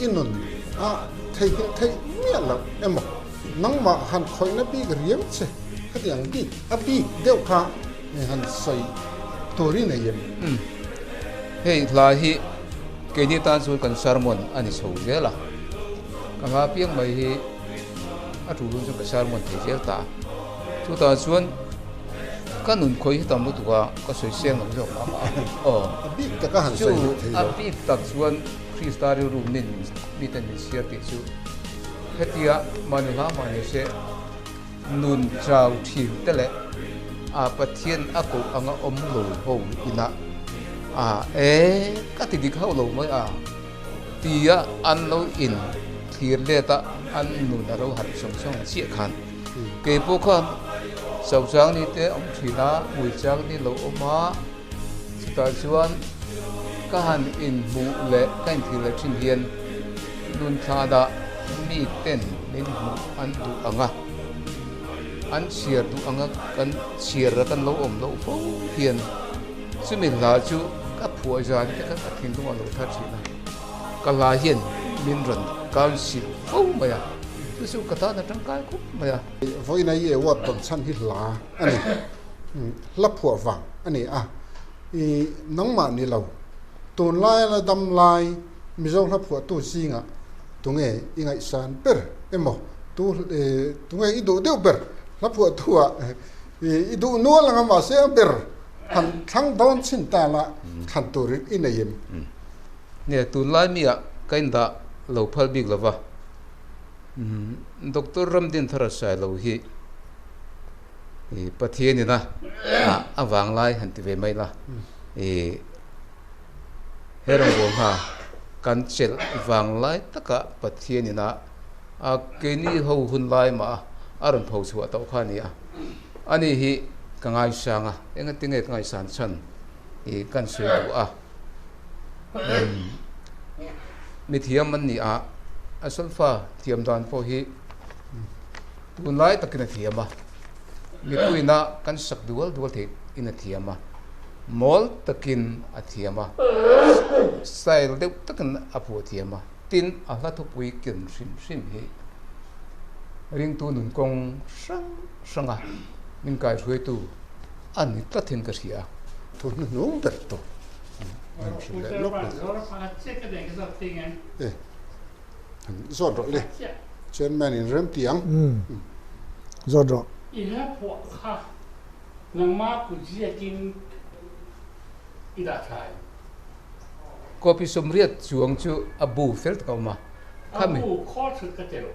i nun a theihnghilh theih miah loh emaw, nangmah han khawihna bik riau che khatiang bik a bik deuh kha han sawi tur i nei em? Hei hla hi keini tan chuan kan sermon a ni chho zel a. Ka hla piang mai hi a tul hun chuan ka sermon thei zel ta a. Chutah chuan ka nun khawi hi tam lutuk a, ka sawi seng lo zawk mah mah a. Aw. A bik tak a han sawi leh thei lo. Chu a bik tak chuan Krista rilru min miten min chhiar tih chu hetia mahni hla mah ni se nun chau thin te leh a Pathian a koh anga awm lo ho inah a e ka ti dik hauh lo mai a. Tia an lo in thlir let a, an nun a ro harh sawng sawng ang chiah khan kei pawh khan Chauchang ni te awm thin a, Muichang ni lo awm a, chutah chuan ka han inhmuh leh ka inthlir leh thin hian nun thla dah mi ten min hmuh an duh ang a, an chhiar duh ang a, kan chhiar a kan lo awm loh fo hian Chumi hla chu ka phuah zan te kha ka thinlung a lo thar thin a, ka hla hian min rawn council fo mai a, chu chu ka tan a tangkai khawp mai a. Vawiina i award tawn chhan hi hla a ni, hla phuah vang a ni a, i nangmah ni lo, tunlaia la dam lai Mizo hla phuahtu zingah tunge i ngaihsan ber emaw, tu tunge i duh deuh ber hla phuahtu ah i duh nual anga mahse a ber Han thlang dawn chin ta la thlan turin i nei em? Nge tunlai mi ah ka indah lo phal bik lo va, Doctor Ramdinthara Sailo hi Pathian ina a vanglai han ti ve mai la, he rawngbâwl hna kan chelh vanglai taka Pathian ina a keini ho hun lai mah a a rawn pho chhuah tawh kha a ni a. Ani hi ka ngaisang a, engati nge ka ngaihsan chhan i kan sawi duh a. Mithiam an ni a, a solfa thiam dan pawh hi tunlai takin a thiam a, mipuina kan sak dual dual theih in a thiam a, mawl takin a thiam a, style deuh takin a phuah thiam a, tin a hla thupui ken hrim hrim hi ringtu nun kawng hrang hranga min kaihruaitu a ni tlat in ka hria. Thu hnuhnung ber tawh an hrilh leh lawk lo. E, han zawt rawh le. Chairman in rem ti ang. Zawt rawh. I hla phuah kha nangmah kut ziakin i dah thlai. Copy 80 chuang chu a bu fel tak a awm a. Khami. A bu khawl chhut ka ti lo.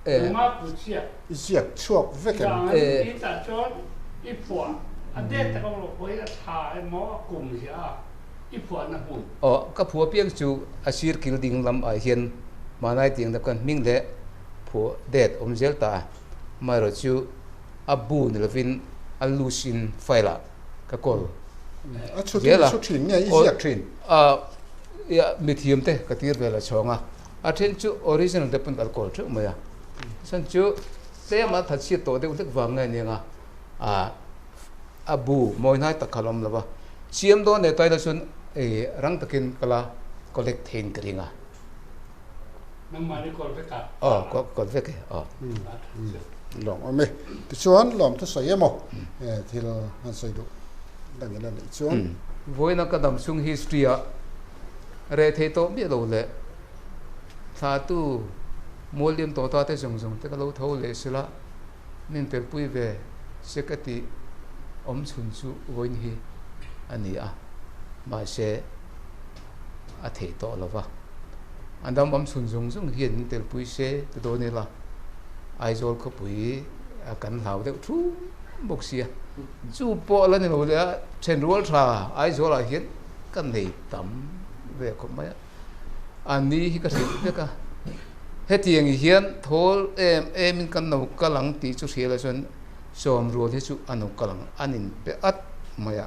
Eh. Nangma kut ziak. I ziak chhuak vek em? Chuvangin Eh. i tah chuan i phuah a det tak awm lo pawhin a thla emaw a kum ziah a, i phuahna hmun. Aw, ka phuah piang chu a sir kil ding lam ah hian hmanai tiang deuh khan hming leh phuah det awm zel ta a, amaherawhchu a bu ni lovin a loose in file ah ka kawl A chhut zel a. chhut thin nge i ziak thin? A ia mithiam te ka tir vel a chhawng a, a then chu original te pawn ka la kawl theuh mai a, chhan chu tlem a thatchhiat tawh deuh hlek vang nge aniang a, a a bu mawi hnai tak kha la awm lo va, siam dawn leh taila chuan ei rang takin ka la collect theiin ka ring a. Nangmahni kawl vek a? Aw, kawl vek e, aw. Lawm awm e. Tichuan lawm thu sawi emaw thil han sawi duh dang ila neih chuan. Vawiina ka dam chhung history ah reh thei tawh miah lo leh thlatu mualliam tawh ta te zawng zawng te ka lo tho leh sila min telpui ve se ka tih awm chhun chu vawiin hi a ni a, mahse a theih tawh lo va, a dam awm chhun zawng zawng hian min telpui se ti dawn ila Aizawl khawpui kan hlau deuh thu bawk sia, chu pawh la ni lo leh a thenrual tha Aizawlah hian ka nei tam ve khawp mai a, a ni hi ka hrilh vek a, hetiang hian thawl em em in kan lo kal ang tih chu hria la chuan sawm rual hi chu a no kal ang an inpe at mai a.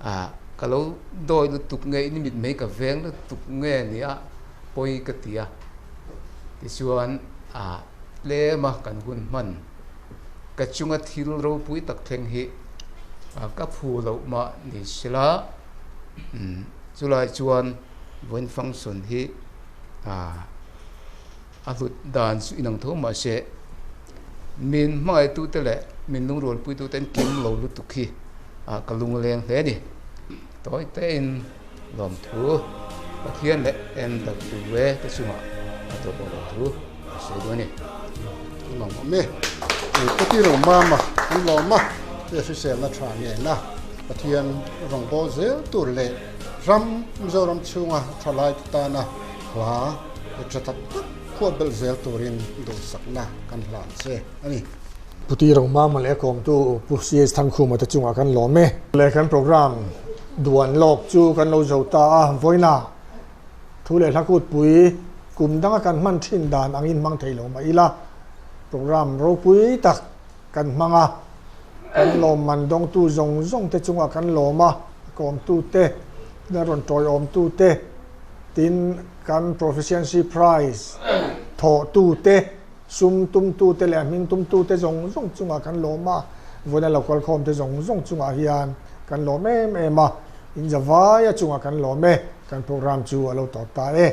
Ah, ka lo dawi lutuk nge i mit mai ka veng lutuk nge nia pawi ka ti a. Tichuan, ah, tlema kan hun hman ka chunga thil ropui tak thleng hi ka phu loh mah ni sela, umm, chulai chuan vawiin function hi, ah, a hlut dan chu inang tho mahse min hmangaitute leh min lungrualpuitute an kim lo lutuk hi ah ka lungleng hle a ni. Tawi tein lawmthu Pathian leh MWA te chungah a tawp awh loh thu a sawi duh a ni. Lawm awm e. Puti lo mama an lawm a, he hriselna tha ngena Pathian rawngbâwl zel tur leh ram Mizoram chhunga thalaite tana Hla tha tak tak phuah belh zel turin duhsakna kan hlan che a ni. Pu Ti Rongmama leh a kawmtu Pu CS Thangkhuma te chungah kan lawm e. Leh kan program duan lawk chu kan lo zo ta a, vawiina thu leh hla kutpui kum danga kan hman thin dan angin hmang thei lo mah ila, program ropui tak kan hmang a, kan lawmman dawngtu zawng zawng te chungah kan lawm a, a kawmtu te, a rawn tawiawmtu te, Tin, kan Proficiency Prize thawhtute, sum tumtute leh hming tumtute zawng zawng chungah kan lawm a, vawiina local khawmte zawng zawng chungah hian kan lawm em em a, in zavaia chungah kan lawm e, kan program chu a lo tawp ta e.